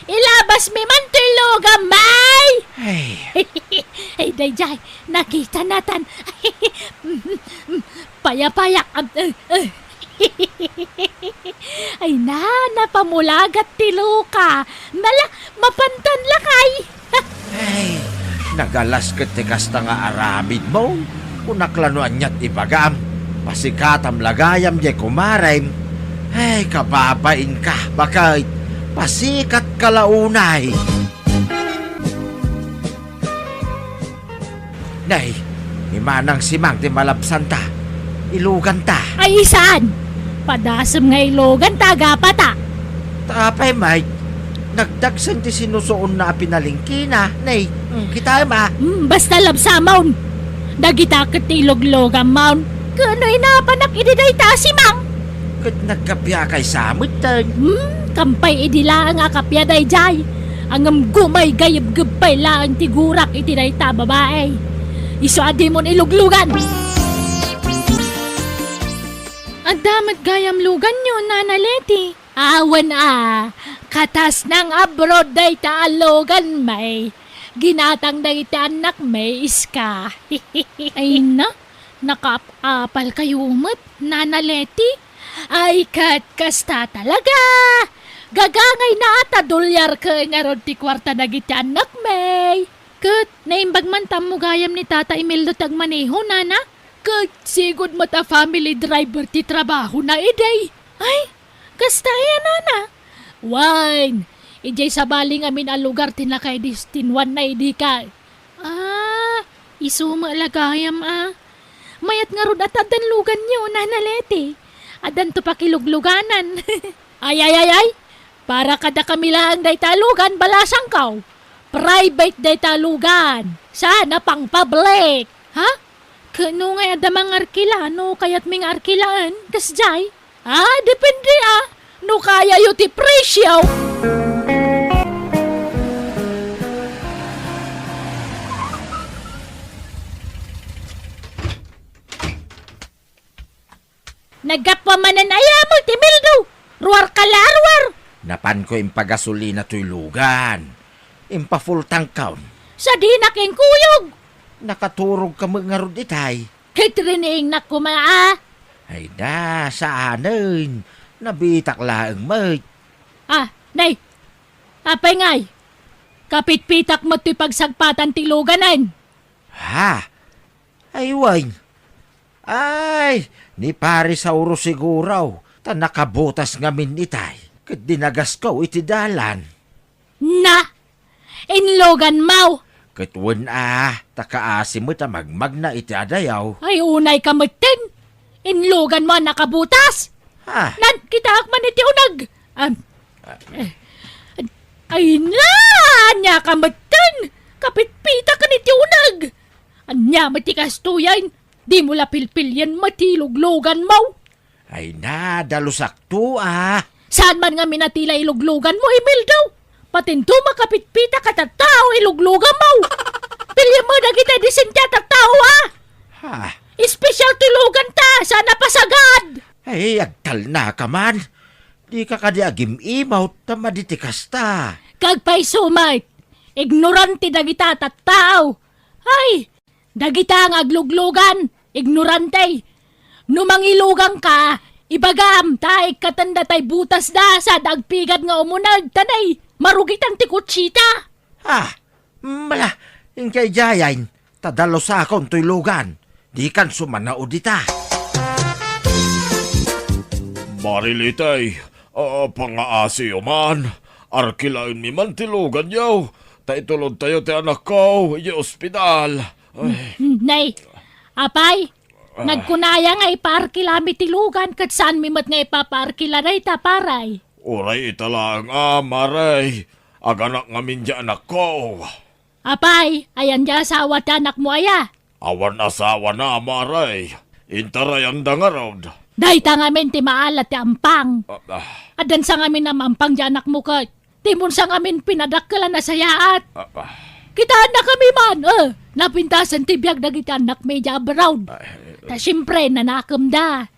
Ilabas mi man ti lugam, may! Ay. Ay, dayjay, nakita natan. Payapayak, am-, eh, eh. Ay na, napamulagat ti luka. Nala, mapantan lakay. Ay, nagalas ket ti kasta nga aramidmo. Kunak la no aniat ibagam. Pasikatam la gayam diay kumarem. Ay, kababainka, baket. Pasikatka la unay. Nay, ni Manang Simang ti malabsanta. Iluganta. Ay, saan? Padasem nga iluganta, agapata. Ta apay met, nagdagsen ti sinusuonna a pinalengkena, nay, mm, kitaem a. Mm, basta labsamon. Dagita ket ti iluglugamon. Ken no inapanak idi dayta a Simang? Ket nagkapiakay sa metten. Hmm, kampay idi laeng a kapia dayjay. Ngem gumaygayebgeb pay laeng ti gurak iti dayta a babai. Isu a dimon iluglugan. Adda met gayam luganyo, Nana Leti. Awan a, katas nang-abroad dayta a lugan, may. Ginatang dagiti annak, may, iska. Ay na, nakaap-apal kayo met, Nana Leti. Ay, ket kasta talaga. Gagangay na ta dolyar ken ngarud ti kuarta dagiti annak, may. Ket naimbag man tammo gayam ni Tata Imelda ti agmaneho, Nana. Ket sigud met a family driver ti trabahona idi. Ay, kasta aya, Nana? Wen, idiay sabali ngamin a lugar ti nakaidestinuanna idi ka. Ah, isu met la gayam a. Mayat ngarud a ta addan luganyo, Nana Leti. Addanto pakilugluganan. Ay, ay, ay, ay. Para kadakami laeng dayta a lugan, balasangko. Private dayta a lugan. Saan a pang-public. Ha? Ket no ngay adda mangarkila, no kayatmi nga arkilaen, kasdiay? Ah, depende, ah. No kayayo ti presyo. Naggapu manen aya met, Imelda? Ruarka la a ruar. Napanko impagasolina toy lugan. Impafull tank kon. Sa dinak inkuyog. Nakaturogka met ngarud itay. Ket riniingnak koma a. Ay da, saanen. Nabitak laeng met. Ah, nay. Apay ngay? Kapitpitak met toy pagsagpatan ti luganen. Ha? Ay, wen. Ay, ni Pare Sauro siguro, ta nakabutas ngamin itay, ket dinagasko iti dalan. Na! Inluganmo! Ket wen a, ta kaasi met a magmagna iti adayo. Ay, unayka metten! Inluganmo a nakabutas! Ha? Nan, kitaak man iti uneg! Am, ay na! Aniaka metten! Kapitpitakan iti uneg! Ania met ti kastoyen? Dimo la pilpilien met ti lugluganmo. Ay na, dalusakto, ah. Saan man ngamin a tila ilugluganmo, Imelda? Patinto makapitpitak a tattao ilugluganmo. Piliem mo dagiti disenyo a tattao, ah. Ha? Espesyal ti luganta, saan a pasagad. Ay, agtalnaka man. Dika kadi agim-imaw ta madi ti kasta. Kagpayso met, ignorante dagita a tattao. Ay, dagita nga agluglugan, ignorante. No mangiluganka, ibagam ta ikkatenda tay butasda sa dagpigad nga umuneg ta nay marugitan ti kutsita. Ah, mala, inkay jayain, ta dalusakon toy lugan, dikan sumanaw dita. Marilitay, ah, pangaasiyo man, arkilaenmi man ti luganyo, ta itulodtayo ti anakko idiay ospital. Ay. Nay, apay, nagkunaya nga ipaarkilami ti lugan ket saanmi met nga ipapaarkila dayta, paray. Uray ita laeng a, maray, aganak ngamin diay anakko. Apay, ayan diay asawa ti anakmo aya? Awan asawana, maray. Intarayanda ngarud. Dayta ngamin ti maala ti ampang. Ah, ah. Addansa ngamin a maampang diay anakmo ket dimonsa ngamin pinadakkel a nasayaat. Ah, ah. Kitaennakami man, eh, napintasen ti biag dagiti annakmi idiay abroad. Ay. Ta siempre, nanakemda.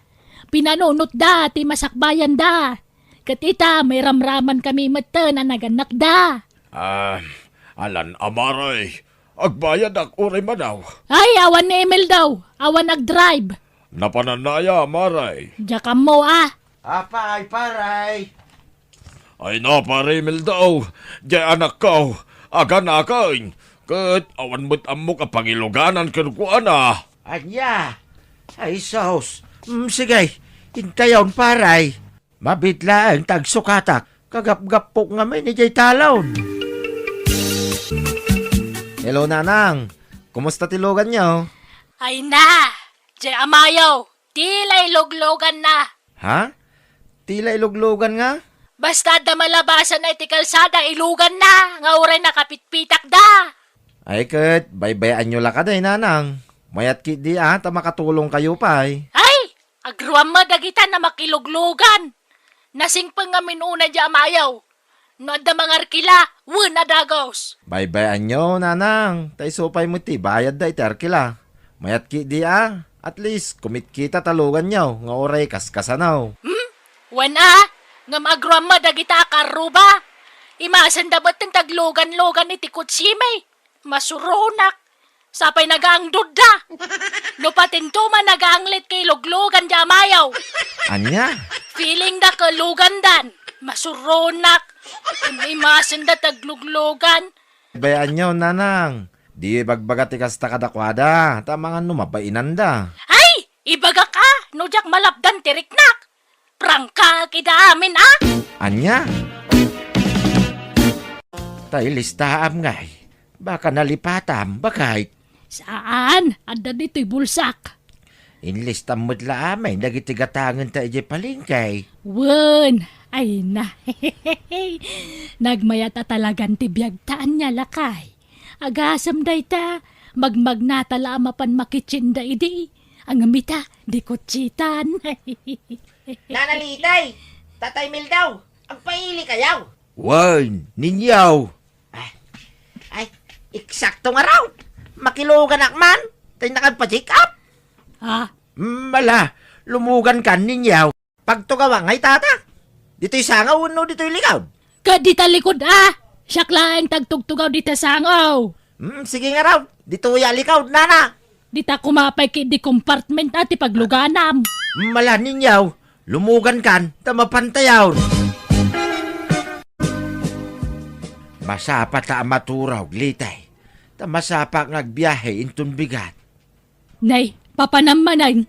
Pinanunotda ti masakbayanda. Ket ita, mairamramankami metten a nagannakda. Ah, alan a, maray. Agbayadak uray manaw. Ay, awan ni Imelda. Awan agdrive. Napananna aya, maray? Diak ammo, ah. Apay, paray. Ay na, pare Imelda, diay anakko, aganaken. Ket awan met ammok a pangiluganan kenkuana. Ania? Ay, sus. Mm, sige, intayon, paray. Mabiit laeng ta agsukatak, kagapgappok ngamin idiay talon. Hello, Nanang. Kumusta ti luganyo? Ay na, diay amayo, tila ilugluganna. Ha? Tila iluglugan nga? Basta adda malabasan iti kalsada, iluganna, nga uray nakapitpitakda. Ay ket, baybay-anyo la kadi, Nanang. Mayat ketdi a, ta makatulongkayo pay. Ay! Agruam met dagita a makiluglugan. Nasingpet ngamin unay diay amayo. No adda mangarkila, wen a dagus. Baybay-anyo, Nanang. Ta isu pay met ti bayadda iti arkila. Mayat ketdi a, at least, kumitkita ta luganyo nga uray kaskasano. Hmm? Wen a, ngem agruam met dagita a karruba. Imasenda metten ti aglugan-lugan iti kutsimi. Masuronak. Sapay nagaangdodda. No patinto man nagaanglit ket iluglugan diay amayo. Ania? Feeling da ket lugandan. Masuronak. Imasenda ti agluglugan. Baybay-anyo, Nanang. Diyo ibagbaga ti kasta kadakuada, ta amangan no mabainanda. Ay! Ibagak a, no diak malapdan ti riknak. Prangkaek ida amin a. Ania? Ta ilistaam ngay. Baka nalipatam, bakay? Saan, adda ditoy bulsak. Inlistam met la amin dagiti gatangenta idiay palengke. Wen, ay na. Nagmayat a talagan ti biagta, ania, lakay. Agasem dayta, magmagnata la a mapan makitsinda idi. Ngem ita, di kutsitan. Nana Litay, Tatay Mildaw, agpailikayo? Wen, Ninyaw. Ah, ay, eksakto ngarud. Makiluganak man. Tay nakagpa-check up. Ah? Mala, lumugankan, Ninyaw. Pagtugawak ngay, Tata. Ditoy sangaw wenno ditoy likod? Ket dita likod, ah. Siak laeng ti agtugtugaw dita sangaw. Hmm, sige ngarud. Ditoy a likod, Nana. Dita koma pay ketdi compartment a ti pagluganam. Mala, Ninyaw, lumugankan ta mapantayon. Masapa ta a maturog, Litay. Ta masapa nga agbiahe inton bigat. Nay, papanam manen.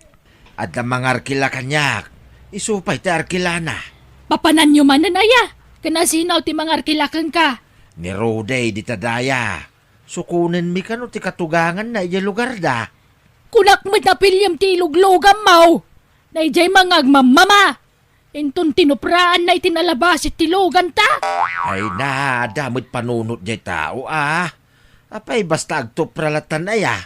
Adda mangarkila kaniak. Isu pay ti arkilana. Papananyo manen aya? Ken asino ti mangarkila kenka? Ni Rudy dita daya. Sukonenmi kano ti katuganganna idiay lugarda. Kunak met a piliem ti ilugluganmo. Daydiay mangagmammama. Inton tinupraanna iti nalabas iti luganta. Ay na, adda met panunot diay tao, ah. Apay, basta agtupra latan aya.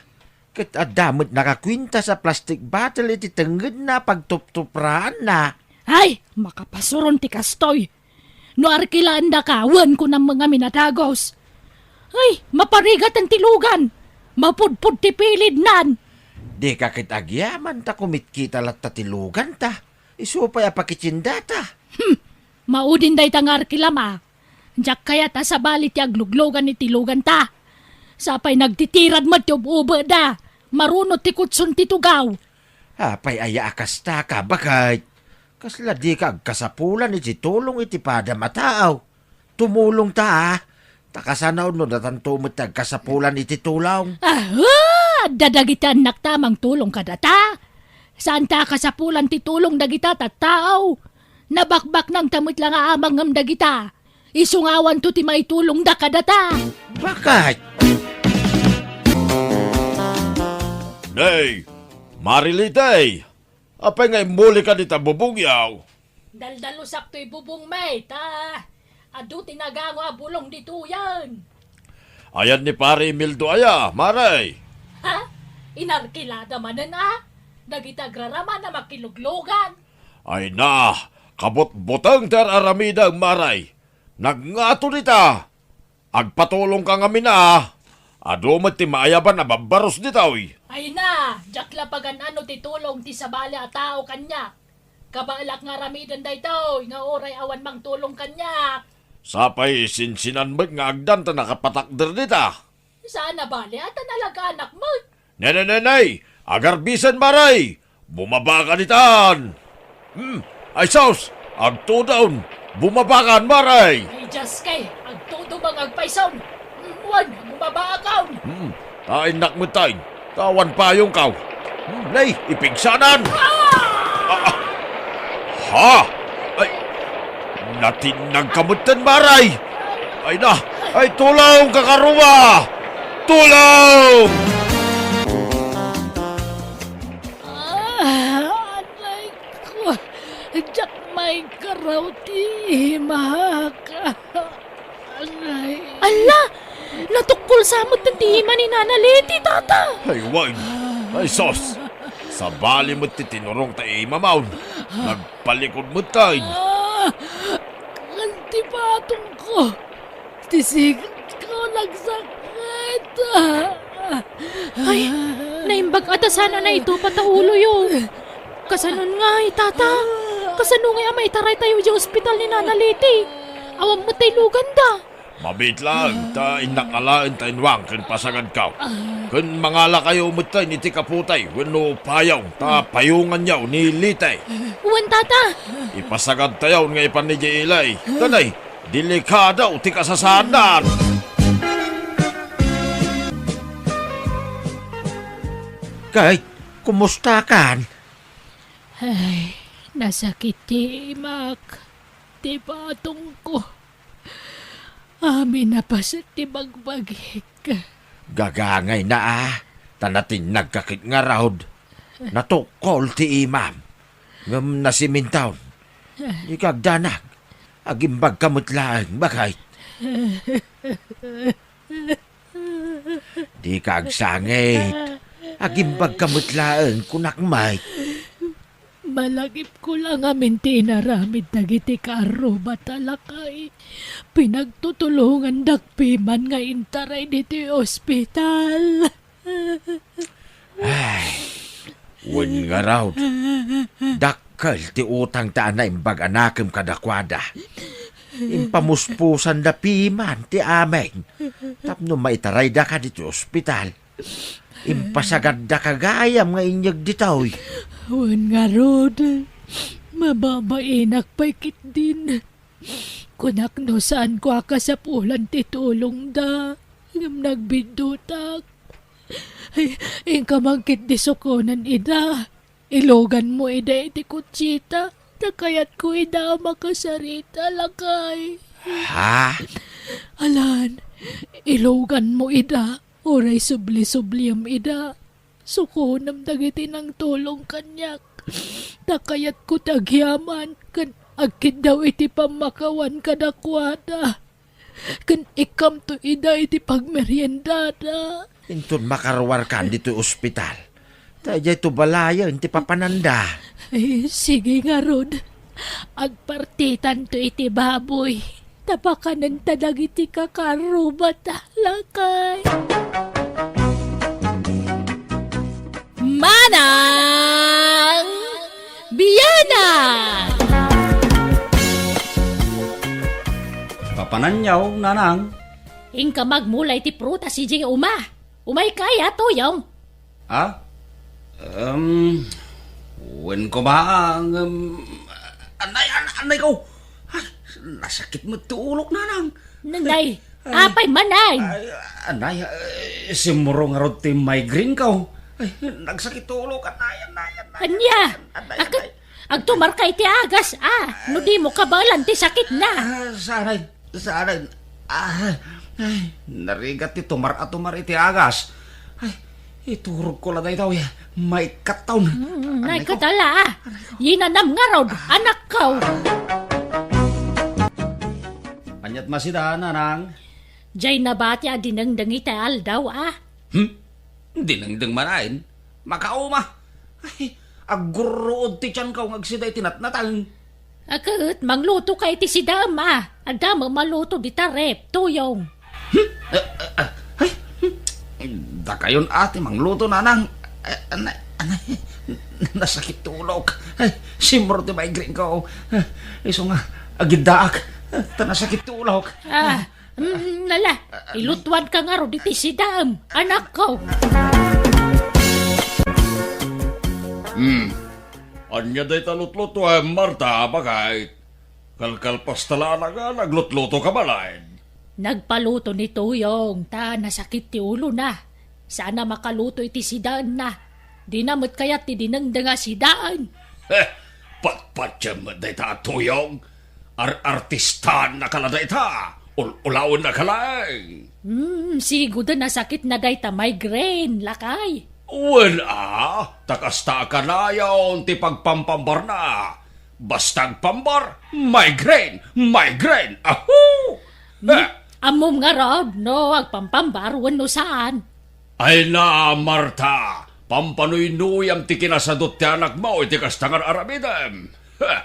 Ket adda met nakakuintas a plastic bottle iti tengngedna a pagtuptupraanna. Ay, makapasuron ti kastoy! No arkilaandaka, wen kunam ngamin a dagus. Ay, maparigaten ti lugan! Mapudpod ti pilidnan! Dika ket agyaman ta kumitkita latta ti luganta. Isu pay a pakitiendata. Hmm, maudin dayta nga arkilam a. Diak kayat a sabali ti agluglugan iti luganta. Sapay nagtitirad met ti ub-ubeda. Marunot ti kutson ti tugaw. Apay aya a kasta ka, baket? Kasla dika agkasapulan iti tulong iti padam a tao. Tumulongta, a. Ta kasano no datanto met ti agkasapulan iti tulong? Aha! Adda dagiti annakta a mangtulong kadata. Saanta a kasapulan ti tulong dagita tattao. Nabakbaknangta met la nga amang ngem dagita. Isu nga awanto ti maitulongda kadata. Baket? Nay, Marilite! Apay nga immuli ka dita bubongyo? Daldalusak toy bubongmi, ta adu ti nagango a bulong ditoyen. Ayan ni Pare Emildo aya, Mare? Ha? Inarkilada manen a? Dagiti agraraman a makiluglugan? Ay na, kabutbuteng ti ar-aramidem, Mare. Nagngato dita. Agpatulongka ngamin a. Adu met ti maayaban a babbarus ditoy. Ay na, diak la pagan-ano ti tulong ti sabali a tao kaniak. Kabaelak nga aramiden daytoy nga uray awan mangtulong kaniak. Sapay sinsinan met nga agdan ta nakapatakder dita. Saan a bale a ta nalagaanak met. Nenenenay! Agarbisen, Mare! Bumaba ka ditan! Hmm, ay sus! Agtudon! Bumaba kan, Mare! Ay, Diyos kay! Agtudon nga agpayson! Hmm, wen, bumaba akon! Hmm, ta innak met tay. Tawan payong kaw. Hmm, nay, ipigsanan! Ah! Ah, ah. Ha? Ay, natinnag ka metten, Mare! Ay na! Ay, tulong, kakaruma! Tulong! Ah, anay ko. Diak maikaraw ti imak. Anay. Ala! Natukkol sa met ti ima ni Nana Leti, tata! Ay, wen. Ay, sus! Sabali met ti tinurong ta imam. Nagpalikod met tay. Ah! Kan ti patong ko. Ti sigat ko nagsakit. Ay, naimbag a ta saan a naitupat a uloyo. Kasanon ngay, tata? Kasano ngay a maitaraytayo idiay ospital ni Nana Leti? Awan met tay luganda. Mabiit laeng ta innak alaen ta inwang ken pasagadkayo. Ken mangalakayo metten iti kaputay wenno payong ta payonganyo ni Leti. Wen, tata. Ipasagadtayo nga ipan idiay ili. Tanay, delikado ti kasasaadna. Kay, kumusta kan? Ay, nasakit ti imak, ti patong ko. Amin a paset ti bagbagik. Gagangayna a, ta natinnag ka ket ngarud. Natukkol ti imam. Ngem nasimintaw. Dika agdanag. Agimbagka met laeng, baket. Dika agsangit. Agimbagka met laeng, kunak met. Malagipko la ngamin ti inaramid dagiti kaarruba ta lakay. Pinagtutulongandak piman nga intaray ditoy ospital. Ay, wen ngarud, dakkel ti utang ta a naimbag a nakem kadakuada. Impamuspusanda piman ti amin tapno maitarayda kadi ti ospital. Impasagaddaka gayam nga inyeg ditoy. Wen ngarud, mababainak pay ketdin. Kunak no saanko a kasapulan ti tulongda, ngem nagbiddutak. Ay, inka man ketdi sukonen ida. Iluganmo ida iti kutsita, ta kayatko ida a makasarita, lakay. Ha? Alan, iluganmo ida, uray subli-subliem ida. Sukonem dagiti nangtulong kaniak, ta kayatko ti agyaman ken agkiddaw iti pammakawan kadakuada. ken ikkamto ida iti pagmeriendada. Inton makaruarkan ditoy ospital, ta idiay to balayen ti papananda. Ay, sige ngarud. Agpartitanto iti baboy. Ta pakanenta dagiti kakarrubata, lakay. Manang Bianang! Papananyaw, nanang. Inka magmula iti prutas idiay uma. Umayka aya, Tuyong? Ah? Um, wen koma, um, anay, an-, anay ko. Ay, nasakit met ti ulok, nanang. Nay, ay, apay man, ay? Ay, anay, eh, simmurong ngarud ti migraine ko. Ay, nagsakit ti ulok, anay, anay, anay. Ania? Anay, anay. Agtumarka iti agas, a, no dimo kabaelan ti sakitna. Ah, sanay, sanay. Ah, ay, narigat ti tumar a tumar iti agas. Ay, iturogko la dayta, uy, maikkattaw. Mm, anay ko. Naikkat la, a. Anay ko. Yinanam ngarud, anakko. Aniat masida, nanang? Jay nabati a dinengdeng iti aldaw, a. Hmm? Dinengdeng man ayen? Makauma. Ay, aggurruod ti tianko nga agsida iti natnateng. A ket, manglutoka iti sidaem, a. Adda met maluto dita ref, Tuyong. Hmm? Ah, ah, ah, ay, hmm. Dakayon a ti mangluto, nanang. Ah, anay, anay. Nasakit ti ulok. Ay, simmurong ti migraine ko. Ah, isu nga, agiddaak. Ah, ta nasakit ti ulok. Ah, Mm, nala, ilutuanka ngarud iti sidaem, anakko. Hmm. Ania dayta lutlutuem, Marta, baket? Kalkalpasta la nga naglutlutoka baket. Nagpaluto ni Tuyong, ta nasakit ti ulona. Saan a makaluto iti sidaenna. Dina met kayat ti dinengdeng a sidaen. Heh, patpatiem met dayta a Tuyong. Ar-artistaennaka la dayta. Ul-, ulawennaka laeng. Hmm, siguden a sakitna dayta migraine, lakay. Wen a, ta kasta a kanayon ti pagpampambarna. Basta agpambar, migraine, migraine, ahu! Hmm? Eh. Ammom ngarud no agpampambar wenno saan? Ay na, Marta, pampanuynuyam ti kinasadut ti anakmo iti kasta nga ar-aramidem. Heh,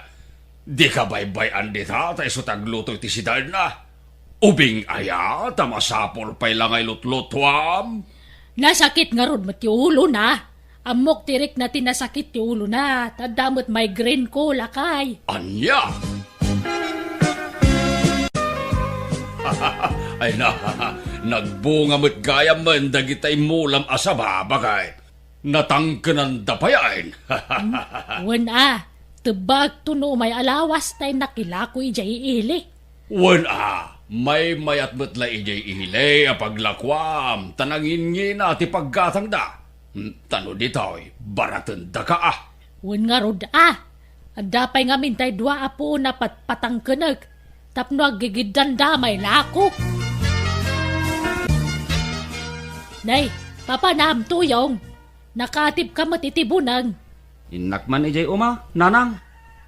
dika baybay-an dita ta isu ti agluto iti sidaenna. Ubing aya ta masapul pay la nga ilutlutuam? Nasakit ngarud met ti ulona. Ammok ti rikna ti nasakit ti ulona, ta adda met migraine ko, lakay. Ania? Ay na, nagbunga met gayam dagiti immulam a saba, baket. Natangkenanda payen. Hmm, wen a, tebbaekto no umay a lawas ta innak ilako idiay ili. Wen a, maymayat met la idiay ili a paglakuam, ta nanginngina ti paggatangda. Hmm, ta no ditoy, baratendaka a. Wen ngarud a, adda pay ngamin tay dua a puon a patpatangkenek, tapno aggigiddanda may lako. Nay, papanam, Tuyong. Nakaatibka met iti buneng. Innak man idiay uma, nanang.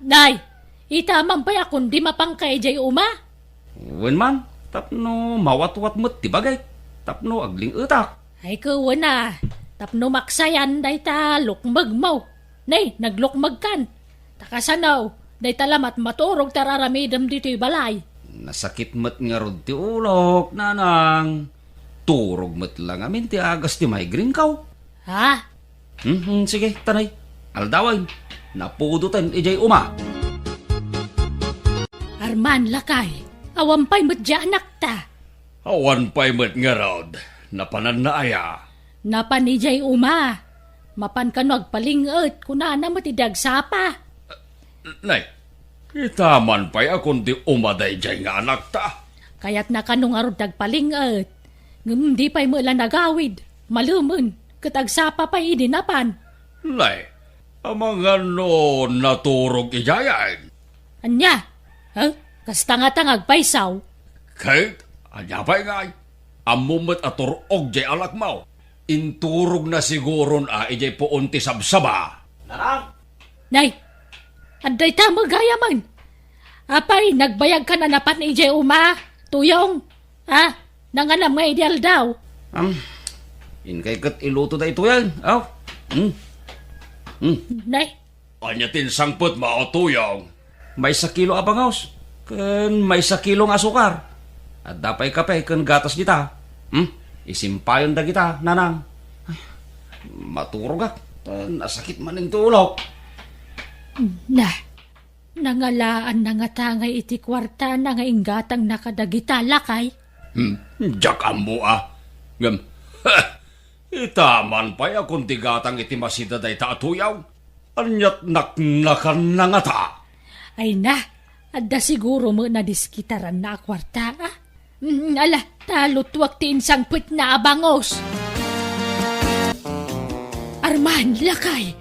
Nay, ita man pay a kundi mapanka idiay uma? Wen man, tapno mawatwat met ti bagik, tapno agling-etak. Ay, ket wen a, tapno maksayan dayta lukmegmo. Nay, naglukmegkan. Ta kasano, dayta lamet maturog ti ar-aramidem ditoy balay. Nasakit met ngarud ti ulok, nanang. Turog met la ngamin ti agas ti migraine ko. Ha? Mhm, sige, tanay. Aldawen, napudoten idiay uma. Arman, lakay, awan pay met di anakta. Awan pay met ngarud, napananna aya? Napan idiay uma. Mapan kano agpaling-et, kunana met idi agsapa. Nay, ita man pay a kundi uma daydiay nga anakta. Kayatna kano ngarud ti agpaling-et. Ngem di pay met la nagawid. Malemen, ket agsapa pay idi napan. Nay, amangan no naturog idiayen? Ania? Ha? Kasta ngata nga agpayso? Ket, ania pay ngay? Ammom met a tur-og diay anakmo. Inturogna siguron a idiay puon ti sabsaba. Nanang! Nay, adda ita met gayamen. Apay, nagbayagkan a napan idiay uma, Tuyong? Ah, nanganam nga idi aldaw. Am, inkay ket iluto daytoyen. Aw. Hmm. Hmm. Nay. Ania ti insangpetmo, Tuyong? Maysa kilo a bangaws, ken maysa kilo nga asukar. Adda pay kape ken gatas dita. Hmm? Isimpayon dagita, nanang. Ay, maturogak, ta nasakit manen ti ulok. Na, nangalaanna ngata ngay iti kuartana nga inggatangna kadagita, lakay? Hmm, diak ammo a. Ngem, ha, ita man pay a kun ti gatang iti masida dayta a Tuyong. Ania't naknakanna ngata? Ay na, adda siguro met nadiskitaranna a kuarta, a? Mm, ala, ta lutuak ti insangpetna a bangaws. Arman, lakay,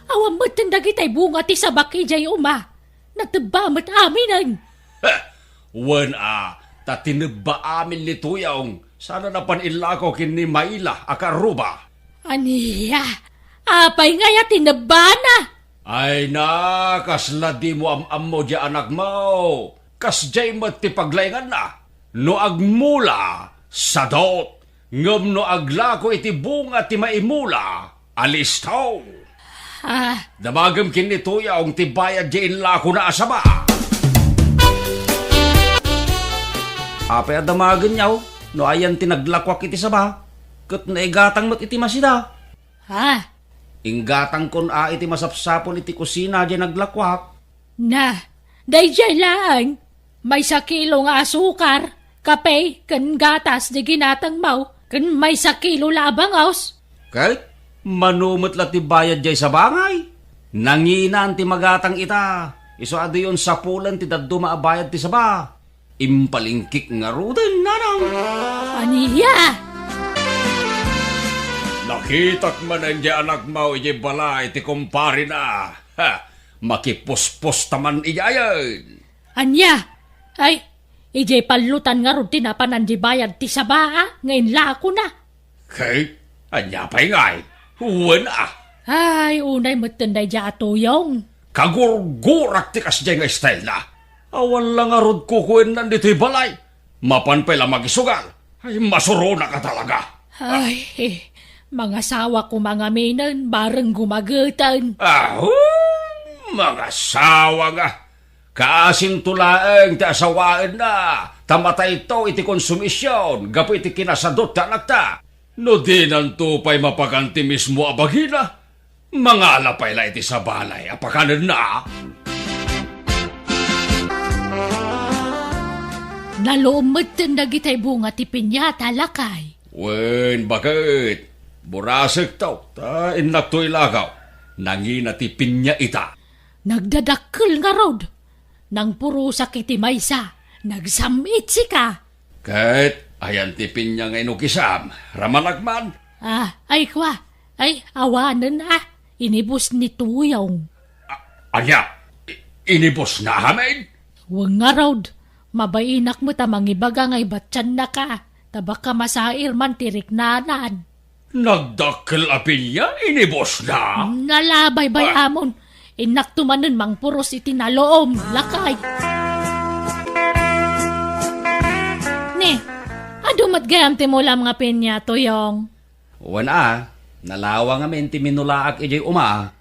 awan metten dagitay bunga ti sabak idiay uma. Natebba met aminen. Heh, wen a, ta tinebba amin ni Tuyong, sana napan illako ken ni Maila a kaarruba. Ania? Apay ngay a tinebbana? Ay na, kasla dimo am-ammo diay anakmo. Kasdiay met ti paglainganna. No agmula, sadot. Ngem no aglako iti bunga ti maimula, alisto. Ah. Damagem ken ni Tuyong ti bayad diay inlakona a saba. Apay a damagenyo no ayan ti naglakuak iti saba, ket naigatang met iti masida? Ah. Inggatangkon a iti masapsapul iti kusina diay naglakuak. Na, daydiay laeng, maysa kilo nga asukar, kape, ken gatas ti ginatangmo, ken maysa kilo la a bangaws. Ket mano met la ti bayad diay saba ngay? Nanginan ti magatang ita, isu a diyon sapulen ti dadduma a bayad ti saba. Impalingkik ngaruden, nanang. Ania? Nakitak manen diay anakmo idiay balay ti kumparena. Ha, makipusposta man idiayen. Ania? Ay, idiay pallutan ngarud ti napanan diay bayad ti saba, a, nga inlakona. Ket ania pay ngay? Wen a. Ay, unay metten daydiay a Tuyong. Kagurgurak ti kasdiay nga estylena. Awan la ngarud kukuennan ditoy balay. Mapan pay la magisugal. Ay, masuronak a talaga. Ay, mangasawa koma ngaminen, bareng gumageten. Aho, mangasawa nga. Kaasinto laeng ti asawaenna, ta matayto iti konsumision gapu iti kinasadot ti anakta. No dinanto pay mapakan ti mismo a bagina, mangala pay la iti sabana a pakanenna. Naluom metten dagitay bunga ti piñata, lakay. Wen, baket. Burasekto, ta innakto ilakaw. Nangina ti piña ita. Nagdadakkel ngarud. Nangpurosak iti maysa, nagsam-itsika. Ket ayan ti piña nga inukisam, ramanak man? Ah, ay kua, ay awanen a, inibus ni Tuyong. A-, ania? I-, inibusna amin? Wen ngarud, mabainak met a mangibaga nga ibattiannaka, ta baka masair man ti riknanan. Nagdakkel a piña, inibusna? Nalabaybay-amon. Innakto manen mangpuros iti naluom, lakay. Ni, adu met gayam ti mulam nga piña, Tuyong? Wen a, nalawa ngamin ti minulaak idiay uma.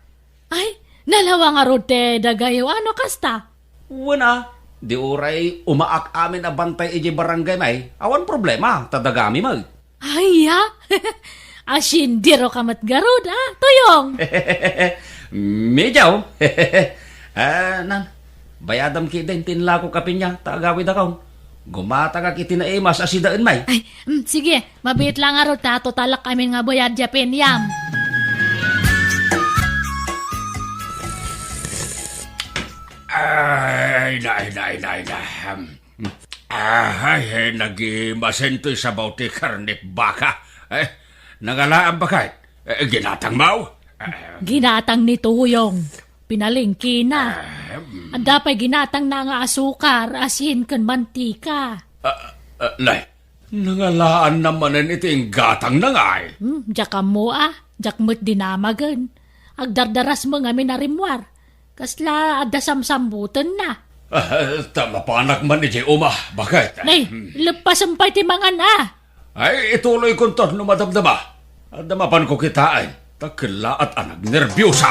Ay, nalawa ngarud ti dagayo, ano kasta? Wen a, di uray umaak amin a bantay idiay barangay may, awan problema, ta dagami met. Ay, ya? Asindiroka met ngarud, a, Tuyong? Medyo. Ah, nan, bayadam ketdin ti inlakok a piña, ta agawidakon. Gumatangak iti naimas a sidaen may. Ay, mm, sige, mabiit la ngarud ta totalak amin nga bayad diay piñam. Ay, nay, nay, nay, nay. Ahay, nagimasen toy sabaw ti karne ti baka. Eh, nangalaam baket? Eh, ginatangmo? Eh, ginatang ni Tuyong. Pinalengkena. Ahem. Adda pay ginatangna nga asukar, asin, ken mantika. Ah, ah, nay, nangalaanna manen iti inggatangna ngay? Hmm, diak ammo a, diak met dinamagen. Agdardaras met ngamin a rimmuar. Kasla adda samsambutenna. Ah, ta mapanak man idiay uma, baket. Nay, hmm, leppasem pay ti mangan, a. Ay, ituloykonto no madamdama. Adda mapanko kitaen, ta kellaat a nagnerbiosa.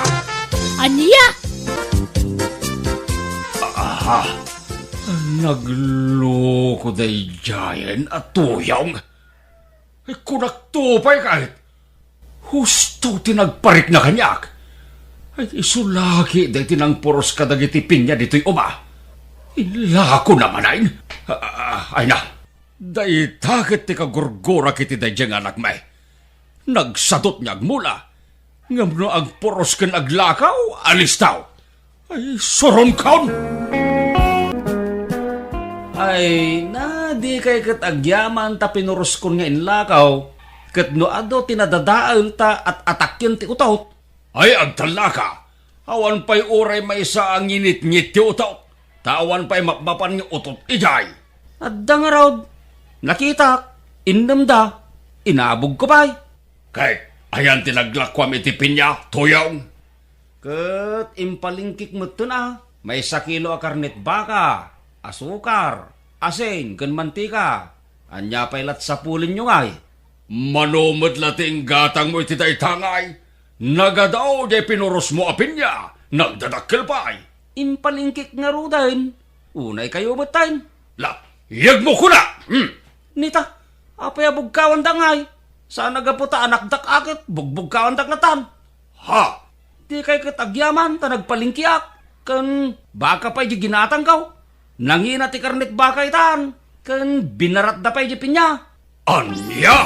Ania? Aha, nagloko daydiayen a tuyong. Kunakto pay ket, husto ti nagparikna kaniak. Ay, isu laki daytoy nangpuros kadagiti pinia ditoy uma. Inlako na manen. Ah, ah, ay na, dayta ket ti kagurgurak iti daydiay nga anakmi. Nagsadut nga agmula. Ngem no agpuros ken aglakaw, alistaw. Ay, suronkon! Ay, na, dikay ket agyaman ta pinuroskon nga inlakaw, ket no adu ti nadadael ta at-atakken ti utot. Ay, agtallaka! Awan pay uray maysa a nginitngit ti utot, ta awan pay mapmapan nga utot idiay. Adda ngarud, nakitak, innemda, inabogko pay. Ket ayan ti naglakuam iti pinia, tuyong? Ket impalingkik metten a maysa kilo a karnet baka, asukar, asin, ken mantika. Ania pay lat sapulenyo ngay? Mano met la ti inggatangmo iti dayta ngay? Nagadaw diay pinurosmo a pinia, nagdadakkel pay. Impalingkik ngaruden, unay kayo metten. La, yegmo kuna! Hmm. Nita, apay a bugkawanda ngay? Saan a gapu ta anakdak a ket bugbugkawandak latan. Ha? Dikay ket agyaman ta nagpalingkiak, ken baka pay di ginatangko. Nangina ti karnet baka itan, ken binaratda pay di pinia. Ania?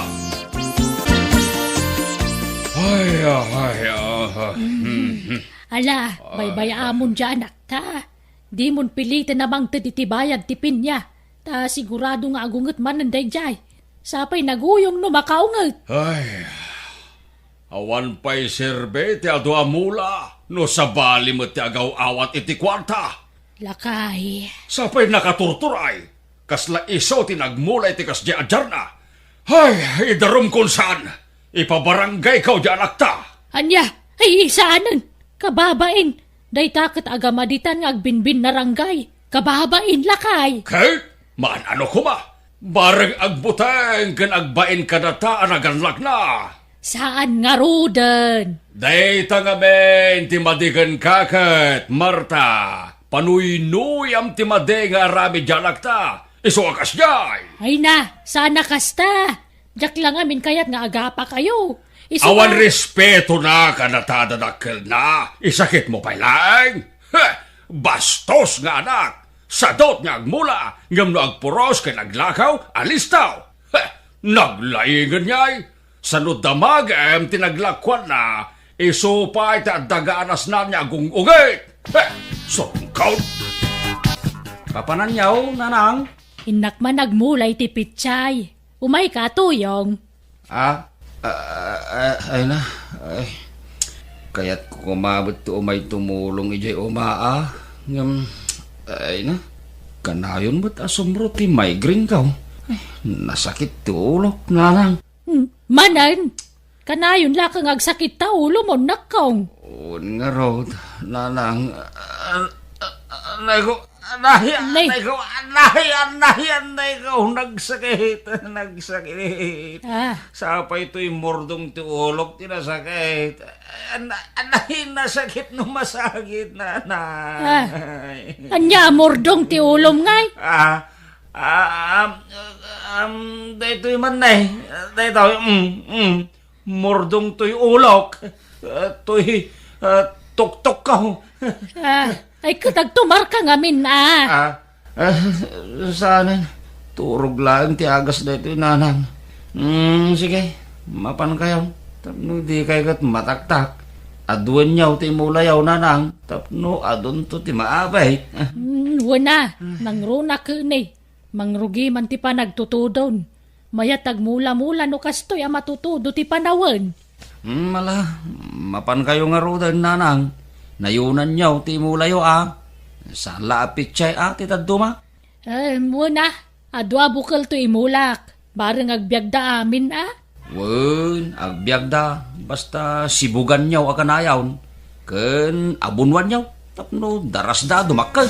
Ay, ah, ay, ah, ah. Mhm. Ala, baybay-amon diay anakta. Dimon piliten a mangted iti bayad ti pinia, ta sigurado nga agunget manen daydiay. Sapay naguyong no makaunget. Ay, awan pay serbi ti adu a mula no sabali met ti agaw-awat iti kuarta. Lakay. Sapay nakaturturay, kasla isu ti nagmula iti kasdiay a diarna. Ay, idarumkon saan, ipabarangayko diay anakta. Ania? Ay, saanen. Kababain. Dayta ket agamaditan nga agbinbinnarangay. Kababain, lakay. Ket, maan-ano koma, bareng agbuteng ken agbain kadata a naganlakna. Saan ngaruden. Dayta ngamin ti madi kenka ket, Marta. Panuynuyam ti madi nga aramid diay anakta. Isu a kasdiay. Ay na, saan a kasta. Diak la ngamin kayat nga agapakayo. Isu Awan a respetona kadata a dadakkelna. Isakitmo pay laeng. Heh! Bastos nga anak! Sadut nga agmula, ngem no agpuros ken aglakaw, alistaw! Heh! Naglaingen ngay! Sano damagem ti naglakuanna, isu pay ti adda ganasna nga agung-ungit! Heh! Sungkot! Papananyaw, nanang? Innak man agmula iti pitsay. Umayka, Tuyong. Ah? Ah, ah, ay na. Ay. Kayatko koma met ti umay tumulong idiay uma, a. Ngem, ay na. Kanayon met a sumro ti migraine ko. Ay, nasakit ti ulok, nanang. Hmm, manen? Kanayon la nga agsakit ta ulom, nakkaw. Wen ngarud, nanang. Ah, ah, ah, anay ko, anay, Nay. Anay ko, anay, anay, anay ko, nagsakit, nagsakit. Ah. Sapay toy murdong ti ulok ti nasakit. An-, anay, nasakit no masakit, nanay. Ah. Ania, murdong ti ulom ngay? Ah, ah, um, um, daytoy man, nay. Daytoy, mm, mm. Murdong toy ulok, ah, toy, ah, tuktok ko. Ah, ay, ket agtumarka ngamin, a. Ah, ah, saanen. Turog laeng ti agas daytoy, nanang. Hmm, sige, mapankayo. Tapno dikay ket mataktak. Aduenyo ti imulayo, nanang. Tapno adunto ti maabay. Hmm, wen a, nangrunak ken ni. Mangrugi man ti panagtutudon. Mayat agmula-mula no kastoy a matutudo ti panawen. Hmm, ala, mapankayo ngaruden, nanang. Nayonanyo ti imulayo, a. Saan la a pitsay, a, ti dadduma? Em, wen a, adu a bukel ti imulak. Bareng agbiagda amin, a. Wen, agbiagda, basta sibuganyo a kanayon, ken abunuanyo, tapno darasda a dumakkel.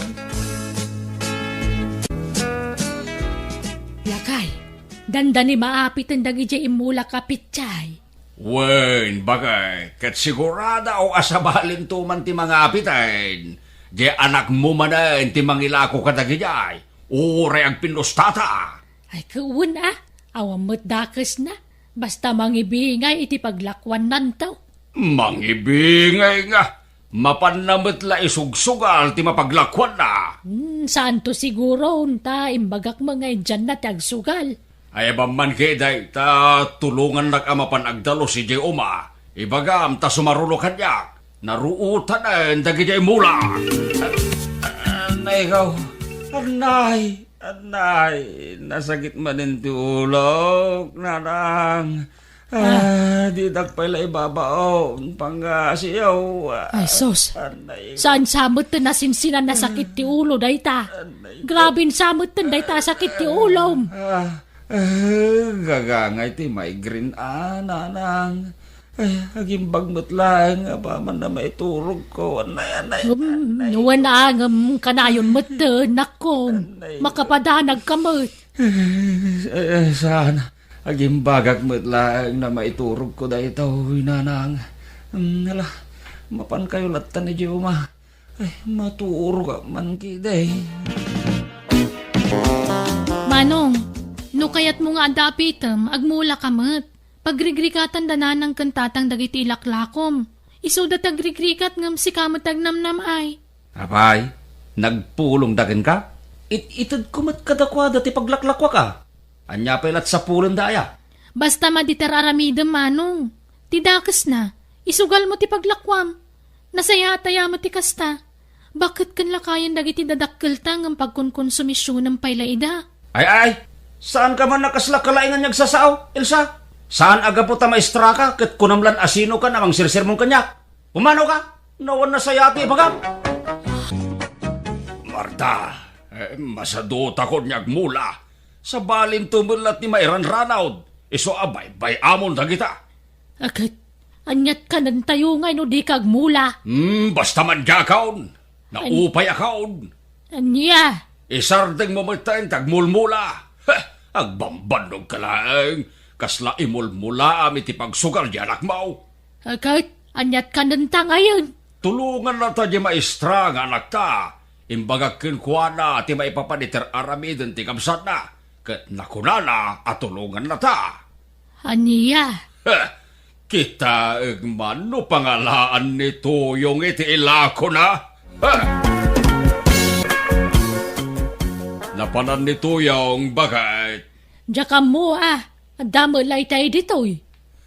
dandani maapiten dagidiay immulak a pitay. Wen, baket, ket sigurado a sabalinto man ti mangapiten. Diay anakmo manen ti mangilako kadagidiay. Uray agpinnustata. Ay, ket wen a, awan met dakesna. Basta mangibingay iti paglakuannanto. Mangibingay nga, mapanna met la isugsugal ti mapaglakuanna. Hmm, saanto siguron, ta imbagak met nga idianna ti agsugal. Ay, awan man ketdi, ta tulongannak a mapan agdalus idiay uma. Ibagam ta sumaruno kaniak. Naruotanen dagidiay mula. Anay ko, anay, anay, nasakit manen ti ulok, nanang. Ah, didak pay la ibabaon, pangasiw. Ay, sus. Anay. Saan sa met ti nasinsinan a sakit ti ulo, dayta? Anay. Grabe sa met ti dayta a sakit ti ulom. Ah, ah, gagangay ti migraine, ah, nanang. Ay, agimbag met laeng, apaman na maiturogko. Anay, anay, hmm, anay. Wen a, ngem kanayon met ti, nakko. Anay. Makapadanag ka met. Eh, eh, saan? Agimbagak met laeng na maiturogko daytoy, nanang. Hmm, ala, mapankayo latta idiay uma. Ay, maturogak man ketdi. Manong, no kayatmo nga adda apitem, agmula ka met. Pagrigrikatan da nanang ken tatang dagiti ilaklakom. Isuda ti agrigrikat ngem sika met ti agnamnam-ay. Apay, nagpulongda kenka? It-itedko met kadakuada ti paglaklakuak a. Ania pay lat sapulenda aya? Basta madi ti ar-aramidem, manong. Ti dakesna, isugalmo ti paglakuam. Nasayaat aya met ti kasta. Baket ken lakayen dagiti dadakkelta ngem pagkonkonsumisionem pay la ida. Ay, ay! Saanka man a kasla kalaengen nga agsasao, Elsa? Saan a gapu ta maestraka ket kunam lan a sinokan a mangsersermon kaniak? Pumanaw ka? No awan nasayaat ti ibagam. Marta, eh, masadutakon nga agmula. Sabalinto met la ti mairanranaw. Isu a baybay-amon dagita. Aket, aniat kanentayo ngay no dika agmula? Hmm, basta man diakon. Naupayakon. Ania? Isardengmo met ti agmulmula. Heh, agbambannog ka laeng. Kasla imulmulaam iti pagsugal ti anakmo. Aket, aniat kanenta ngayen? Tulongannata ti maestra nga anakta. Imbagak kenkuana ti maipapan iti ar-aramiden ti kabsatna. Ket nakunana a tulongannata. Ania? Heh, kitaek man no pangalaan ni Tuyong iti ilakona. Heh! Napanan ni Tuyong, baket. Diak ammo a, adda met la itay ditoy.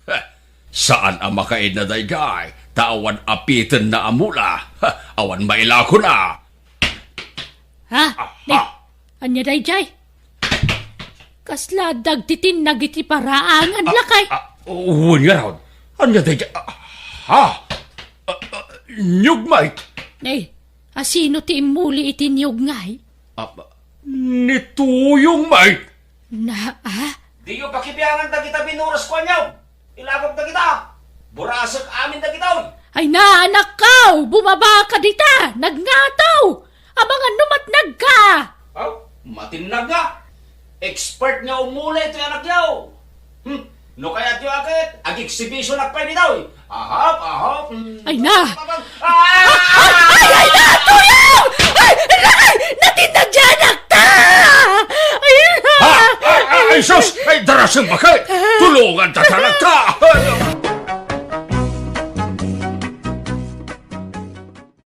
Heh, saan a makainna daydiay, ta awan apitenna a mula. Heh, awan mailakona. Ha? Aha. Ni, ania daydiay? Kasla adda agtitinnag iti paraangan, lakay. Ah, wen ngarud. Ania daydiay? Ah, ha? Ah, ah, niyog met. Ay, asino ti immuli iti niyog ngay? Ah, ni Tuyong met. Na, ah? Diyo pakibiangan dagita binuras kuanyo. Ilagok dagita. Burasek amin dagita, oy. Ay na, anakko! Bumaba ka dita! Nagngato! Amangan no matnag ka! Aw, matinnag nga. Expert nga umuli itoy anakyo. Hmm, no kayatyo a ket, ag-exhibition ak pay dita, oy. Ahap, ahap. Hmm. Ay na! Abang, ah! Ay, ay, ay, na! Tuyong! Ay, ay, ay, natinnag diay anakta! Ay, na! Ha? Ay, ay, ay, sus! Ay, darasem, baket! Tulonganta ti anakta! Ay,